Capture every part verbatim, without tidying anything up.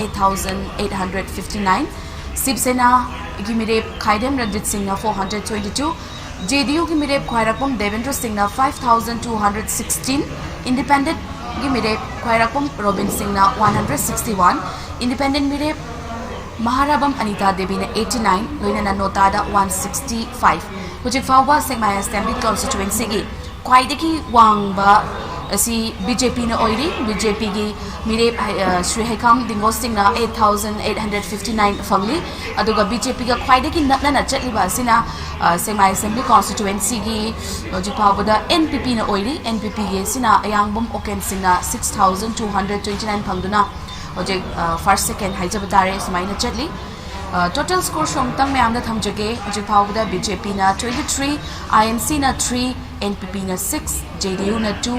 eight thousand eight hundred fifty nine, Shiv Senagi ꯃꯤꯔꯦꯞ ꯈ꯭ꯋꯥꯏꯗꯦꯝ ꯔꯟꯖꯤꯠ ꯁꯤꯡꯅ four hundred twenty two, J D Uꯒꯤ ꯃꯤꯔꯦꯞ ꯈ꯭ꯋꯥꯏꯔꯥꯛꯄꯝ ꯗꯦꯕꯦꯟꯗ꯭ꯔ ꯁꯤꯡꯅ five thousand two hundred sixteen, Independentꯒꯤ ꯃꯤꯔꯦꯞ ꯈ꯭ꯋꯥꯏꯔꯥꯛꯄꯝ ꯔꯣꯕꯤꯟ ꯁꯤꯡꯅ one hundred sixty one, Independent ꯃꯤꯔꯦꯞ ꯃꯍꯥꯔꯥꯕꯝ ꯑꯅꯤꯇꯥ ꯗꯦꯕꯤꯅ eighty nine, ꯂꯣꯏꯅꯅ ꯅꯣꯇꯥꯗ one sixty five꯫ ꯍꯧꯖꯤꯛ ꯐꯥꯎꯕ ꯁꯦꯛꯃꯥꯏ Assembly Constituencyꯒꯤ ꯈ꯭ꯋꯥꯏꯗꯒꯤ ꯋꯥꯡꯕ ꯑꯁꯤ BJPꯅ ꯑꯣꯏꯔꯤ꯫ BJPꯒꯤ ꯃꯤꯔꯦꯞ ꯍꯩ-, ꯑ, ꯁ꯭ꯔꯤ ꯍꯩꯈꯥꯝ ꯗꯤꯡꯒꯣ ꯁꯤꯡꯅ eight thousand eight hundred fifty nine ꯐꯪꯂꯤ꯫ ꯑꯗꯨꯒ BJPꯒ ꯈ꯭ꯋꯥꯏꯗꯒꯤ ꯅꯛꯅꯅ ꯆꯠꯂꯤꯕ ꯑꯁꯤꯅ, ꯑ, ꯁꯦꯛꯃꯥꯏ Assembly Constituencyꯒꯤ ꯍꯧꯖꯤꯛ ꯐꯥꯎꯕꯗ NPPꯅ ꯑꯣꯏꯔꯤ꯫ NPPꯒꯤ ꯑꯁꯤꯅ ꯑꯌꯥꯡꯕꯝ ꯑꯣꯀꯦꯟ ꯁꯤꯡꯅ six thousand two hundred twenty nine ꯐꯪꯗꯨꯅ ꯍꯧꯖꯤꯛ, ꯑ, first, second ꯍꯥꯏꯖꯕ ꯇꯥꯔꯦ, ꯁꯨꯃꯥꯏꯅ ꯆꯠꯂꯤ꯫ ꯑ, total score ꯁꯨ ꯑꯃꯨꯛꯇꯪ ꯃꯌꯥꯝꯗ ꯊꯝꯖꯒꯦ꯫ ꯍꯧꯖꯤꯛ ꯐꯥꯎꯕꯗ BJPꯅ twenty three, INCꯅ three, NPPꯅ six, JDUꯅ two,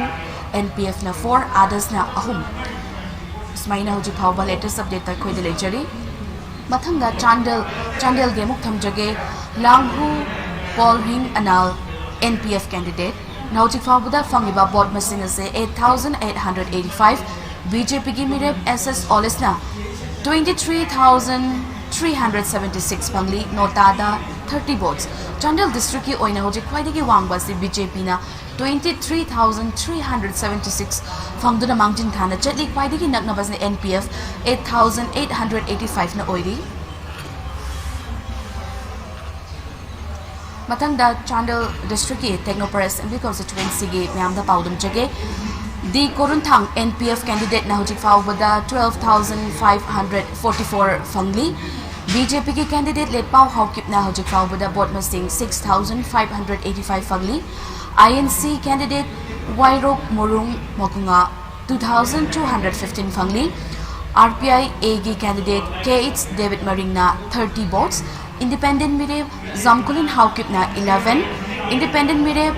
NPFꯅ four, OTHERSꯅ ꯑꯍꯨꯝ꯫ ꯁꯨꯃꯥꯏꯅ ꯍꯧꯖꯤꯛ ꯐꯥꯎꯕ latest updateꯇ ꯑꯩꯈꯣꯏꯗ ꯂꯩꯖꯔꯤ꯫ ꯃꯊꯪꯗ ꯆꯥꯟꯗꯦꯜ, ꯆꯥꯟꯗꯦꯜꯒꯤ ꯑꯃꯨꯛ ꯊꯝꯖꯒꯦ꯫ ꯂꯥꯡꯍꯨ ꯄꯣꯜꯍꯤꯡ ꯑꯅꯥꯜ, NPF candidateꯅ ꯍꯧꯖꯤꯛ ꯐꯥꯎꯕꯗ ꯐꯪꯂꯤꯕ vote ꯃꯁꯤꯡ ꯑꯁꯦ eight thousand eight hundred eighty five꯫ BJPꯒꯤ ꯃꯤꯔꯦꯞ S S ꯑꯣꯂꯤꯁꯅ twenty three thousand three hundred seventy six ꯐꯪꯂꯤ, ꯅꯣꯇꯥꯗ thirty votes꯫ Chandel districtꯀꯤ ꯑꯣꯏꯅ ꯍꯧꯖꯤꯛ ꯈ꯭ꯋꯥꯏꯗꯒꯤ ꯋꯥꯡꯕ ꯑꯁꯤ BJPꯅ twenty three thousand three hundred seventy six ꯐꯪꯗꯨꯅ ꯃꯥꯡꯖꯤꯟ ꯊꯥꯅ ꯆꯠꯂꯤ꯫ ꯈ꯭ꯋꯥꯏꯗꯒꯤ ꯅꯛꯅꯕꯁꯤꯅ NPF, eight thousand eight hundred eighty fiveꯅ ꯑꯣꯏꯔꯤ꯫ ꯃꯊꯪꯗ ꯆꯥꯟꯗꯦꯜ districtꯀꯤ ꯇꯦꯡꯅꯧꯄꯜ Assembly Constituencyꯒꯤ ꯃꯌꯥꯝꯗ ꯄꯥꯎꯗꯝꯖꯒꯦ꯫ ꯗꯤ ꯀꯣꯔꯨꯟꯊꯥꯡ, NPF candidateꯅ ꯍꯧꯖꯤꯛ ꯐꯥꯎꯕꯗ twelve thousand five hundred forty four ꯐꯪꯂꯤ꯫ BJPꯒꯤ candidate ꯂꯦꯠꯄꯥꯎ ꯍꯥꯎꯀꯤꯞꯅ ꯍꯧꯖꯤꯛ ꯐꯥꯎꯕꯗ vote ꯃꯁꯤꯡ six thousand five hundred eighty five ꯐꯪꯂꯤ꯫ INC candidate ꯋꯥꯏꯔꯣꯛ ꯃꯣꯔꯨꯡ ꯃꯈꯨꯉꯥ two thousand two hundred fifteen ꯐꯪꯂꯤ꯫ RPIAꯒꯤ candidate Kh David ꯃꯔꯤꯡꯅ thirty votes, Independent ꯃꯤꯔꯦꯞ ꯖꯥꯝꯀꯨꯂꯤꯟ ꯍꯥꯎꯀꯤꯞꯅ eleven, Independent ꯃꯤꯔꯦꯞ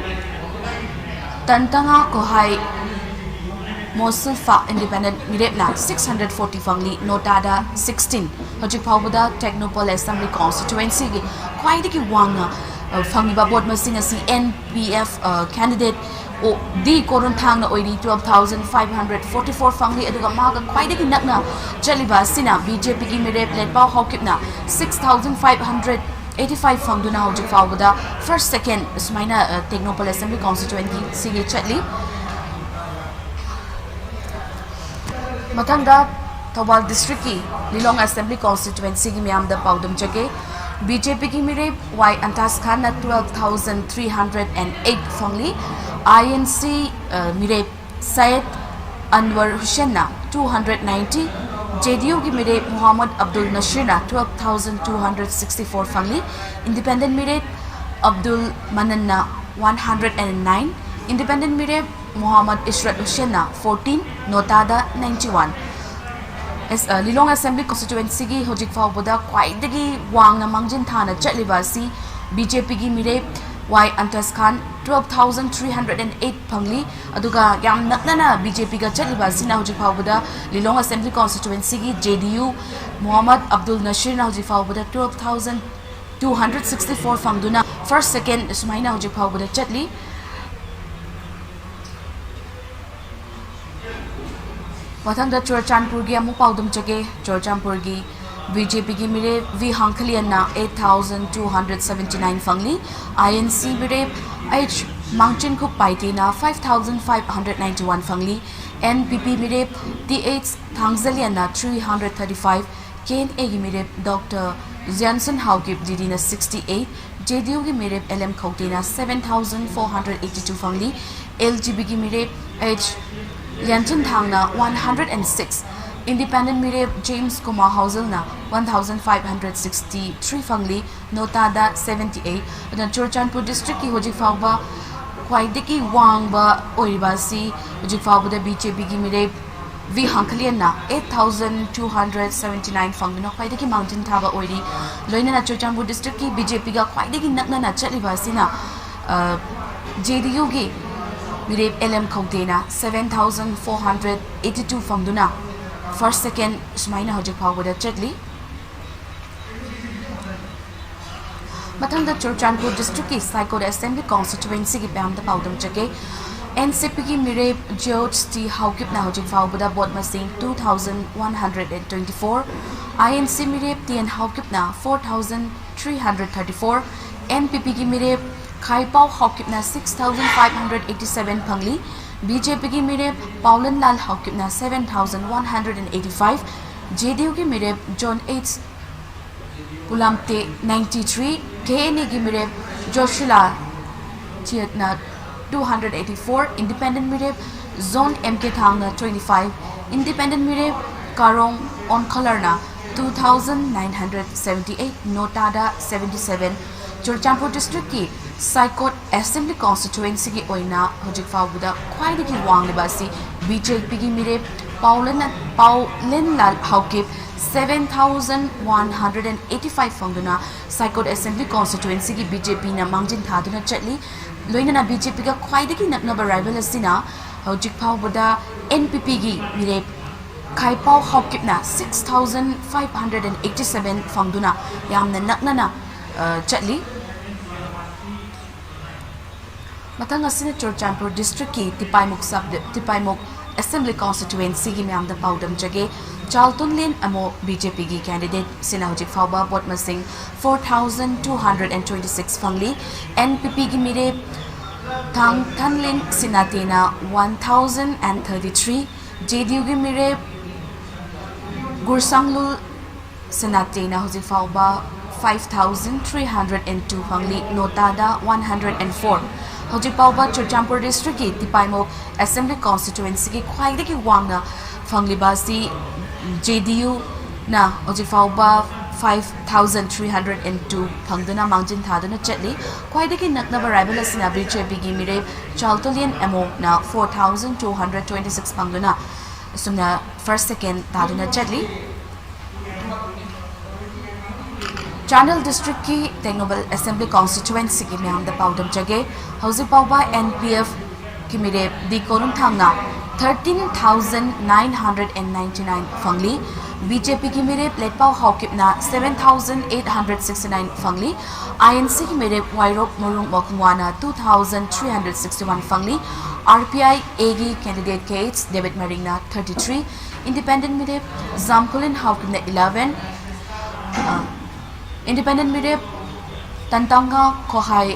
ꯇꯟꯇꯉꯥ ꯀꯣꯍꯥꯏ Mosilpha, Independent ꯃꯤꯔꯦꯞꯅ six hundred forty ꯐꯪꯂꯤ, ꯅꯣꯇꯥꯗ sixteen꯫ ꯍꯧꯖꯤꯛ ꯐꯥꯎꯕꯗ Tengnoupal Assembly Constituencyꯒꯤ ꯈ꯭ꯋꯥꯏꯗꯒꯤ ꯋꯥꯡꯅ, ꯑ, ꯐꯪꯂꯤꯕ vote ꯃꯁꯤꯡ ꯑꯁꯤ NPF, ꯑ, candidate ꯑꯣ, ꯗꯤ ꯀꯣꯔꯣꯟꯊꯥꯡꯅ ꯑꯣꯏꯔꯤ, twelve thousand five hundred forty four ꯐꯪꯂꯤ꯫ ꯑꯗꯨꯒ ꯃꯥꯒ ꯈ꯭ꯋꯥꯏꯗꯒꯤ ꯅꯛꯅ ꯆꯠꯂꯤꯕ ꯑꯁꯤꯅ ꯕꯤ ꯖꯦ ꯄꯤꯒꯤ ꯃꯤꯔꯦꯞ Letpao ꯍꯥꯎꯀꯤꯞꯅ six thousand five hundred eighty five ꯐꯪꯗꯨꯅ ꯍꯧꯖꯤꯛ ꯐꯥꯎꯕꯗ first, second ꯁꯨꯃꯥꯏꯅ, ꯑ, ꯇꯦꯡꯅꯧꯄꯜ Assembly Constituencyꯒꯤ ꯆꯠꯂꯤ꯫ ꯃꯊꯪꯗ ꯊꯧꯕꯥꯜ Districtꯀꯤ ꯂꯤꯂꯣꯡ Assembly Constituencyꯒꯤ ꯃꯤꯌꯥꯝꯗ ꯄꯥꯎꯗꯝꯖꯒꯦ꯫ ꯕꯤ ꯖꯦ ꯄꯤꯒꯤ ꯃꯤꯔꯦꯞ ꯋꯥꯏ ꯑꯟꯇꯥꯁ ꯈꯥꯟꯅ twelve thousand three hundred and eight ꯐꯪꯂꯤ꯫ ꯑꯥꯏ ꯑꯦꯟ ꯁꯤ, ꯑ, ꯃꯤꯔꯦꯞ ꯁꯌꯦꯗ ꯑꯟꯋꯔ ꯍꯨꯁꯦꯟꯅ two hundred ninety, J D ꯌꯨꯒꯤ ꯃꯤꯔꯦꯞ ꯃꯨꯍꯝꯃꯗ Abdul ꯅꯁꯤꯔꯅ twelve thousand two hundred sixty four ꯐꯪꯂꯤ꯫ Independent ꯃꯤꯔꯦꯞ Abdul ꯃꯅꯟꯅ one hundred and nine, Independent ꯃꯤꯔꯦꯞ ꯃꯨꯍꯝꯃꯗ ꯏꯁꯔꯠ ꯍꯨꯁꯦꯟꯅ fourteen, ꯅꯣꯇꯥꯗ ninety one꯫ ꯑꯦꯁ-, ꯑ, ꯂꯤꯂꯣꯡ Assembly Constituencyꯒꯤ ꯍꯧꯖꯤꯛ ꯐꯥꯎꯕꯗ ꯈ꯭ꯋꯥꯏꯗꯒꯤ ꯋꯥꯡꯅ ꯃꯥꯡꯖꯤꯟ ꯊꯥꯅ ꯆꯠꯂꯤꯕ ꯑꯁꯤ ꯕꯤ ꯖꯦ ꯄꯤꯒꯤ ꯃꯤꯔꯦꯞ Y ꯑꯟꯇꯥꯁ Khan, twelve thousand three hundred and eight ꯐꯪꯂꯤ꯫ ꯑꯗꯨꯒ ꯌꯥꯝ ꯅꯛꯅꯅ ꯕꯤ ꯖꯦ ꯄꯤꯒ ꯆꯠꯂꯤꯕ ꯑꯁꯤꯅ ꯍꯧꯖꯤꯛ ꯐꯥꯎꯕꯗ ꯂꯤꯂꯣꯡ Assembly Constituencyꯒꯤ ꯖꯦ ꯗꯤ ꯌꯨ ꯃꯨꯍꯝꯃꯗ ꯑꯕꯗꯨꯜ ꯅꯁꯤꯔꯅ ꯍꯧꯖꯤꯛ ꯐꯥꯎꯕꯗ twelve thousand two hundred sixty four ꯐꯪꯗꯨꯅ first, second ꯁꯨꯃꯥꯏꯅ ꯍꯧꯖꯤꯛ ꯐꯥꯎꯕꯗ ꯆꯠꯂꯤ꯫ ꯃꯊꯪꯗ ꯆꯨꯔꯆꯥꯟꯄꯨꯔꯒꯤ ꯑꯃꯨꯛ ꯄꯥꯎꯗꯝꯖꯒꯦ꯫ ꯆꯨꯔꯆꯥꯟꯄꯨꯔꯒꯤ ꯕꯤ ꯖꯦ ꯄꯤꯒꯤ ꯃꯤꯔꯦꯞ ꯚꯤ ꯍꯥꯡꯈꯂꯤꯌꯟꯅ eight thousand two hundred seventy nine ꯐꯪꯂꯤ꯫ ꯑꯥꯏ ꯑꯦꯟ ꯁꯤ ꯃꯤꯔꯦꯞ ꯑꯩꯆ ꯃꯥꯡꯆꯤꯟꯈꯨꯞ ꯄꯥꯏꯇꯦꯅ five thousand five hundred ninety one ꯐꯪꯂꯤ꯫ ꯑꯦꯟ ꯄꯤ ꯄꯤ ꯃꯤꯔꯦꯞ ꯇꯤ ꯑꯩꯆ ꯊꯥꯡꯖꯂꯤꯌꯟꯅ three hundred thirty five, K N ꯑꯦꯒꯤ ꯃꯤꯔꯦꯞ ꯗꯣꯛꯇꯔ ꯖꯤꯌꯥꯟꯁꯟ ꯍꯥꯎꯀꯤꯞ ꯗꯤꯗꯤꯅ sixty eight, ꯖꯦ ꯗꯤ ꯌꯨꯒꯤ ꯃꯤꯔꯦꯞ ꯑꯦꯜ ꯑꯦꯝ ꯈꯧꯇꯦꯅ seven thousand four hundred eighty two ꯐꯪꯂꯤ꯫ ꯑꯦꯜ ꯖꯦ ꯄꯤꯒꯤ ꯃꯤꯔꯦꯞ ꯑꯩꯆ ꯂꯤꯌꯥꯟꯆꯟ ꯊꯥꯡꯅ one hundred and six, Independent ꯃꯤꯔꯦꯞ ꯖꯦꯝꯁ ꯀꯨꯃꯥꯔ ꯍꯥꯎꯖꯜꯅ one thousand five hundred sixty three ꯐꯪꯂꯤ꯫ ꯅꯣꯇꯥꯗ seventy eight꯫ ꯑꯗꯨꯅ ꯆꯨꯔꯆꯥꯟꯄꯨꯔ Districtꯀꯤ ꯍꯧꯖꯤꯛ ꯐꯥꯎꯕ ꯈ꯭ꯋꯥꯏꯗꯒꯤ ꯋꯥꯡꯕ ꯑꯣꯏꯔꯤꯕ ꯑꯁꯤ ꯍꯧꯖꯤꯛ ꯐꯥꯎꯕꯗ ꯕꯤ ꯖꯦ ꯄꯤꯒꯤ ꯃꯤꯔꯦꯞ ꯚꯤ ꯍꯥꯡꯈꯂꯤꯌꯟꯅ eight thousand two hundred seventy nine ꯐꯪꯗꯨꯅ ꯈ꯭ꯋꯥꯏꯗꯒꯤ ꯃꯥꯡꯖꯤꯟ ꯊꯥꯕ ꯑꯣꯏꯔꯤ꯫ ꯂꯣꯏꯅꯅ ꯆꯨꯔꯆꯥꯟꯄꯨꯔ Districtꯀꯤ ꯕꯤ ꯖꯦ ꯄꯤꯒ ꯈ꯭ꯋꯥꯏꯗꯒꯤ ꯅꯛꯅꯅ ꯆꯠꯂꯤꯕ ꯑꯁꯤꯅ, ꯑ, ꯖꯦ ꯗꯤ ꯌꯨꯒꯤ ꯃꯤꯔꯦꯞ ꯑꯦꯜ ꯑꯦꯝ ꯈꯧꯇꯦꯅ seven thousand four hundred eighty two ꯐꯪꯗꯨꯅ first, second ꯁꯨꯃꯥꯏꯅ ꯍꯧꯖꯤꯛ ꯐꯥꯎꯕꯗ ꯆꯠꯂꯤ꯫ ꯃꯊꯪꯗ ꯆꯨꯔꯆꯥꯟꯄꯨꯔ ꯗꯤꯁꯇ꯭ꯔꯤꯛꯀꯤ ꯁꯥꯏꯀꯣꯠ ꯑꯦꯁꯦꯝꯕ꯭ꯂꯤ ꯀꯣꯟꯁꯇꯤꯇ꯭ꯋꯦꯟꯁꯤꯒꯤ ꯃꯌꯥꯝꯗ ꯄꯥꯎꯗꯝꯖꯒꯦ꯫ ꯑꯦꯟ ꯁꯤ ꯄꯤꯒꯤ ꯃꯤꯔꯦꯞ ꯖꯣꯔꯖ ꯇꯤ ꯍꯥꯎꯀꯤꯞꯅ ꯍꯧꯖꯤꯛ ꯐꯥꯎꯕꯗ ꯚꯣꯠ ꯃꯁꯤꯡ two thousand one hundred and twenty four, I N C ꯃꯤꯔꯦꯞ ꯇꯤ ꯑꯦꯟ ꯍꯥꯎꯀꯤꯞꯅ four thousand three hundred thirty four, N P ꯄꯤꯒꯤ ꯃꯤꯔꯦꯞ ꯈꯥꯏꯄꯥꯎ ꯍꯥꯎꯀꯤꯞꯅ six thousand five hundred eighty seven ꯐꯪꯂꯤ꯫ ꯕꯤ ꯖꯦ ꯄꯤꯒꯤ ꯃꯤꯔꯦꯞ ꯄꯥꯎꯂꯟꯂꯥꯜ ꯍꯥꯎꯀꯤꯞꯅ seven thousand one hundred and eighty five, J D ꯌꯨꯒꯤ ꯃꯤꯔꯦꯞ ꯖꯣꯟ ꯑꯩꯆ ꯄꯨꯂꯥꯝꯇꯦ ninety three, ꯀꯦ ꯑꯦꯟ ꯑꯦꯒꯤ ꯃꯤꯔꯦꯞ ꯖꯣꯁꯤꯂꯥ ꯆꯤꯌꯠꯅ two hundred eighty four, independent ꯃꯤꯔꯦꯞ ꯖꯣꯟ ꯑꯦꯝ ꯀꯦ ꯊꯥꯡꯅ twenty five, ꯏꯟꯗꯤꯄꯦꯟꯗꯦꯟ ꯃꯤꯔꯦꯞ ꯀꯥꯔꯣꯡ ꯑꯣꯟꯈꯂꯔꯅ two thousand nine hundred seventy eight, ꯅꯣꯇꯥꯗ seventy seven꯫ Churachandpur ꯗꯤꯁꯇ꯭ꯔꯤꯛꯀꯤ ꯁꯥꯏꯀꯣꯠ ꯑꯦꯁꯦꯝꯕ꯭ꯂꯤ ꯀꯣꯟꯁꯇꯤꯇ꯭ꯋꯦꯟꯁꯤꯒꯤ ꯑꯣꯏꯅ ꯍꯧꯖꯤꯛ ꯐꯥꯎꯕꯗ ꯈ꯭ꯋꯥꯏꯗꯒꯤ ꯋꯥꯡꯂꯤꯕ ꯑꯁꯤ ꯕꯤ ꯖꯦ ꯄꯤꯒꯤ ꯃꯤꯔꯦꯞ Paolen, Paolenlal Haokip seven thousand one hundred and eighty five ꯐꯪꯗꯨꯅ ꯁꯥꯏꯀꯣꯠ ꯑꯦꯁꯦꯝꯕ꯭ꯂꯤ ꯀꯣꯟꯁꯇꯤꯇ꯭ꯋꯦꯟꯁꯤꯒꯤ ꯕꯤ ꯖꯦ ꯄꯤꯅ ꯃꯥꯡꯖꯤꯟ ꯊꯥꯗꯨꯅ ꯆꯠꯂꯤ꯫ ꯂꯣꯏꯅꯅ ꯕꯤ ꯖꯦ ꯄꯤꯒ ꯈ꯭ꯋꯥꯏꯗꯒꯤ ꯅꯛꯅꯕ ꯔꯥꯏꯕꯦꯜ ꯑꯁꯤꯅ ꯍꯧꯖꯤꯛ ꯐꯥꯎꯕꯗ ꯑꯦꯟ ꯄꯤ ꯄꯤꯒꯤ ꯃꯤꯔꯦꯞ ꯈꯥꯏꯄꯥꯎ ꯍꯥꯎꯀꯤꯞꯅ six thousand five hundred and eighty seven ꯐꯪꯗꯨꯅ ꯌꯥꯝꯅ ꯅꯛꯅꯅ, ꯑ, ꯆꯠꯂꯤ꯫ ꯃꯊꯪ ꯑꯁꯤꯅ ꯆꯨꯔꯆꯥꯟꯄꯨꯔ ꯗꯤꯁꯇ꯭ꯔꯤꯛꯀꯤ ꯇꯤꯄꯥꯏꯃꯨꯛ ꯁꯕ, ꯇꯤꯄꯥꯏꯃꯨꯛ ꯑꯦꯁꯦꯝꯕ꯭ꯂꯤ ꯀꯣꯟꯁꯇꯤꯇ꯭ꯋꯦꯟꯁꯤꯒꯤ ꯃꯌꯥꯝꯗ ꯄꯥꯎꯗꯝꯖꯒꯦ꯫ ꯆꯥꯜꯇꯨꯟꯂꯦꯟ ꯑꯃꯣ ꯕꯤ ꯖꯦ ꯄꯤꯒꯤ ꯀꯦꯟꯗꯤꯗꯦꯠꯁꯤꯅ ꯍꯧꯖꯤꯛ ꯐꯥꯎꯕ ꯚꯣꯠ ꯃꯁꯤꯡ four thousand two hundred and twenty six ꯐꯪꯂꯤ꯫ ꯑꯦꯟ ꯄꯤ ꯄꯤꯒꯤ ꯃꯤꯔꯦꯞ ꯊꯥꯡꯊꯟꯂꯦꯟ ꯁꯤꯅꯥꯇꯦꯅ one thousand and thirty three, J D ꯌꯨꯒꯤ ꯃꯤꯔꯦꯞ ꯒꯨꯔꯁꯥꯡꯂꯨꯜ ꯁꯅꯥꯇꯦꯅ ꯍꯧꯖꯤꯛ ꯐꯥꯎꯕ five thousand three hundred and two ꯐꯪꯂꯤ, ꯅꯣꯇꯥꯗ one hundred and four꯫ ꯍꯧꯖꯤꯛ ꯐꯥꯎꯕ ꯆꯨꯔꯆꯥꯟꯄꯨꯔ ꯗꯤꯁꯇ꯭ꯔꯤꯛꯀꯤ ꯇꯤꯄꯥꯏꯃꯣꯛ ꯑꯦꯁꯦꯝꯕ꯭ꯂꯤ ꯀꯣꯟꯁꯇꯤꯇ꯭ꯋꯦꯟꯁꯤꯒꯤ ꯈ꯭ꯋꯥꯏꯗꯒꯤ ꯋꯥꯡꯅ ꯐꯪꯂꯤꯕ ꯑꯁꯤ ꯖꯦ ꯗꯤ ꯌꯨꯅ ꯍꯧꯖꯤꯛ ꯐꯥꯎꯕ five thousand three hundred and two ꯐꯪꯗꯨꯅ ꯃꯥꯡꯖꯤꯟ ꯊꯥꯗꯨꯅ ꯆꯠꯂꯤ꯫ ꯈ꯭ꯋꯥꯏꯗꯒꯤ ꯅꯛꯅꯕ ꯔꯥꯏꯕꯦꯜ ꯑꯁꯤꯅ ꯕꯤ ꯖꯦ ꯄꯤꯒꯤ ꯃꯤꯔꯦꯞ ꯆꯥꯜꯇꯣꯂꯤꯌꯟ ꯑꯦꯃꯣꯅ four thousand two hundred twenty six ꯐꯪꯗꯨꯅ ꯑꯁꯨꯝꯅ first, second ꯇꯥꯗꯨꯅ ꯆꯠꯂꯤ꯫ ꯆꯥꯟꯗꯦꯜ ꯗꯤꯁꯇ꯭ꯔꯤꯛꯀꯤ ꯇꯦꯡꯅꯧꯄꯜ ꯑꯦꯁꯦꯝꯕ꯭ꯂꯤ ꯀꯣꯟꯁꯇꯤꯇ꯭ꯋꯦꯟꯁꯤꯒꯤ ꯃꯌꯥꯝꯗ ꯄꯥꯎꯗꯝꯖꯒꯦ꯫ ꯍꯧꯖꯤꯛ ꯐꯥꯎꯕ ꯑꯦꯟ ꯄꯤ ꯑꯦꯐ ꯀꯤ ꯃꯤꯔꯦꯞ ꯗꯤ ꯀꯣꯂꯨꯝꯊꯥꯡꯅ thirteen thousand nine hundred and ninety nine ꯐꯪꯂꯤ꯫ ꯕꯤ ꯖꯦ ꯄꯤꯒꯤ ꯃꯤꯔꯦꯞ ꯂꯦꯠꯄꯥꯎ ꯍꯥꯎꯀꯤꯞꯅ seven thousand eight hundred sixty nine ꯐꯪꯂꯤ꯫ ꯑꯥꯏ ꯑꯦꯟ ꯁꯤꯒꯤ ꯃꯤꯔꯦꯞ ꯋꯥꯏꯔꯣꯛ ꯃꯔꯨꯡ ꯃꯣꯈꯨꯡꯋꯥꯅ two thousand three hundred sixty one ꯐꯪꯂꯤ꯫ ꯑꯥꯔ ꯄꯤ ꯑꯥꯏ ꯑꯦꯒꯤ ꯀꯦꯟꯗꯤꯗꯦꯠ ꯀꯦ ꯑꯩꯆ ꯗꯦꯕꯤꯠ ꯃꯔꯤꯡꯅ thirty three, ꯏꯟꯗꯤꯄꯦꯟꯗꯦꯟ ꯃꯤꯔꯦꯞ ꯖꯥꯝꯈꯨꯂꯤꯟ ꯍꯥꯎꯀꯤꯞꯅ eleven, ꯏꯟꯗꯤꯄꯦꯟꯗꯦꯟ ꯃꯤꯔꯦꯞ ꯇꯟꯇꯪꯒ ꯈꯣꯍꯥꯏ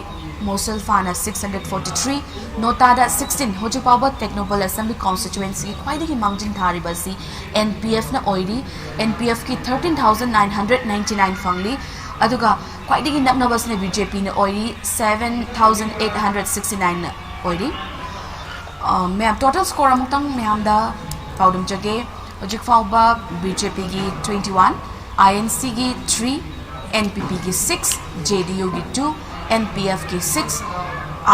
ꯃꯣꯁꯦꯜꯐꯥꯅ six hundred forty three, ꯅꯣꯇꯥꯗ sixteen꯫ ꯍꯧꯖꯤꯛ ꯐꯥꯎꯕ ꯇꯦꯡꯅꯧꯄꯜ ꯑꯦꯁꯦꯝꯕ꯭ꯂꯤ ꯀꯣꯟꯁꯇꯤꯇ꯭ꯋꯦꯟꯁꯤꯒꯤ ꯈ꯭ꯋꯥꯏꯗꯒꯤ ꯃꯥꯡꯖꯤꯟ ꯊꯥꯔꯤꯕ ꯑꯁꯤ ꯑꯦꯟ ꯄꯤ ꯑꯦꯐꯅ ꯑꯣꯏꯔꯤ꯫ ꯑꯦꯟ ꯄꯤ ꯑꯦꯐꯀꯤ thirteen thousand nine hundred ninety nine ꯐꯪꯂꯤ꯫ ꯑꯗꯨꯒ ꯈ꯭ꯋꯥꯏꯗꯒꯤ ꯅꯛꯅꯕꯁꯤꯅ ꯕꯤ ꯖꯦ ꯄꯤꯅ ꯑꯣꯏꯔꯤ, seven thousand eight hundred sixty nine ꯑꯣꯏꯔꯤ꯫ ꯑ, ꯃꯌꯥꯝ, ꯇꯣꯇꯦꯜ ꯁ꯭ꯀꯣꯔ ꯑꯃꯨꯛꯇꯪ ꯃꯌꯥꯝꯗ ꯄꯥꯎꯗꯝꯖꯒꯦ꯫ ꯍꯧꯖꯤꯛ ꯐꯥꯎꯕ ꯕꯤ ꯖꯦ ꯄꯤꯒꯤ twenty one, ꯑꯥꯏ ꯑꯦꯟ ꯁꯤꯒꯤ three, ꯑꯦꯟ ꯄꯤ ꯄꯤꯒꯤ six, ꯖꯦ ꯗꯤ ꯌꯨꯒꯤ two, ꯑꯦꯟ ꯄꯤ ꯑꯦꯐꯀꯤ six,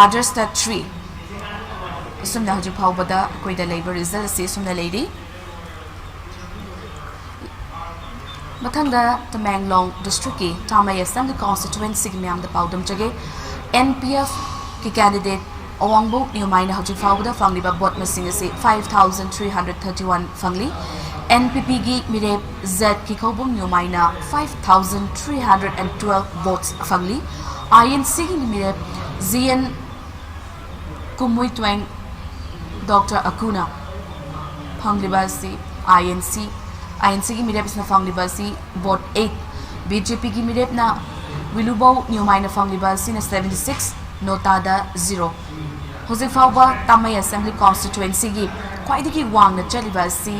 ꯑꯥꯗꯔꯁꯇ three꯫ ꯑꯁꯨꯝꯅ ꯍꯧꯖꯤꯛ ꯐꯥꯎꯕꯗ ꯑꯩꯈꯣꯏꯗ ꯂꯩꯕ ꯔꯤꯖꯜ ꯑꯁꯤ ꯑꯁꯨꯝꯅ ꯂꯩꯔꯤ꯫ ꯃꯊꯪꯗ ꯇꯃꯦꯡꯂꯣꯡ ꯗꯤꯁꯇ꯭ꯔꯤꯛꯀꯤ ꯇꯥꯃꯩ ꯑꯦꯁꯦꯝꯕ꯭ꯂꯤ ꯀꯣꯟꯁꯇꯤꯇ꯭ꯋꯦꯟꯁꯤꯒꯤ ꯃꯌꯥꯝꯗ ꯄꯥꯎꯗꯝꯖꯒꯦ꯫ ꯑꯦꯟ ꯄꯤ ꯑꯦꯐꯀꯤ ꯀꯦꯟꯗꯤꯗꯦꯠ ꯑꯋꯥꯡꯕꯧ ꯅ꯭ꯌꯨꯃꯥꯏꯅ ꯍꯧꯖꯤꯛ ꯐꯥꯎꯕꯗ ꯐꯪꯂꯤꯕ ꯚꯣꯠ ꯃꯁꯤꯡ ꯑꯁꯤ five thousand three hundred thirty one ꯐꯪꯂꯤ꯫ ꯑꯦꯟ ꯄꯤ ꯄꯤꯒꯤ ꯃꯤꯔꯦꯞ ꯖꯦꯠ ꯀꯤꯈꯧꯕꯨꯝ ꯅ꯭ꯌꯨꯃꯥꯏꯅ five thousand three hundred and twelve votes ꯐꯪꯂꯤ꯫ ꯑꯥꯏ ꯑꯦꯟ ꯁꯤꯒꯤ ꯃꯤꯔꯦꯞ ꯖꯤ ꯑꯦꯟ ꯀꯨꯝꯃꯨꯏꯇ꯭ꯋꯦꯡ ꯗꯣꯛꯇꯔ ꯑꯀꯨꯅ ꯐꯪꯂꯤꯕ ꯑꯁꯤ ꯑꯥꯏ ꯑꯦꯟ ꯁꯤ, ꯑꯥꯏ ꯑꯦꯟ ꯁꯤꯒꯤ ꯃꯤꯔꯦꯞ ꯑꯁꯤꯅ ꯐꯪꯂꯤꯕ ꯑꯁꯤ ꯚꯣꯠ eight, ꯕꯤ ꯖꯦ ꯄꯤꯒꯤ ꯃꯤꯔꯦꯞꯅ ꯋꯤꯂꯨꯕꯧ ꯅ꯭ꯌꯨꯃꯥꯏꯅ ꯐꯪꯂꯤꯕ ꯑꯁꯤꯅ seventy six, ꯅꯣꯇꯥꯗ zero꯫ ꯍꯧꯖꯤꯛ ꯐꯥꯎꯕ ꯇꯥꯃꯩ ꯑꯦꯁꯦꯝꯕ꯭ꯂꯤ ꯀꯣꯟꯁꯇꯤꯇ꯭ꯋꯦꯟꯁꯤꯒꯤ ꯈ꯭ꯋꯥꯏꯗꯒꯤ ꯋꯥꯡꯅ ꯆꯠꯂꯤꯕ ꯑꯁꯤ,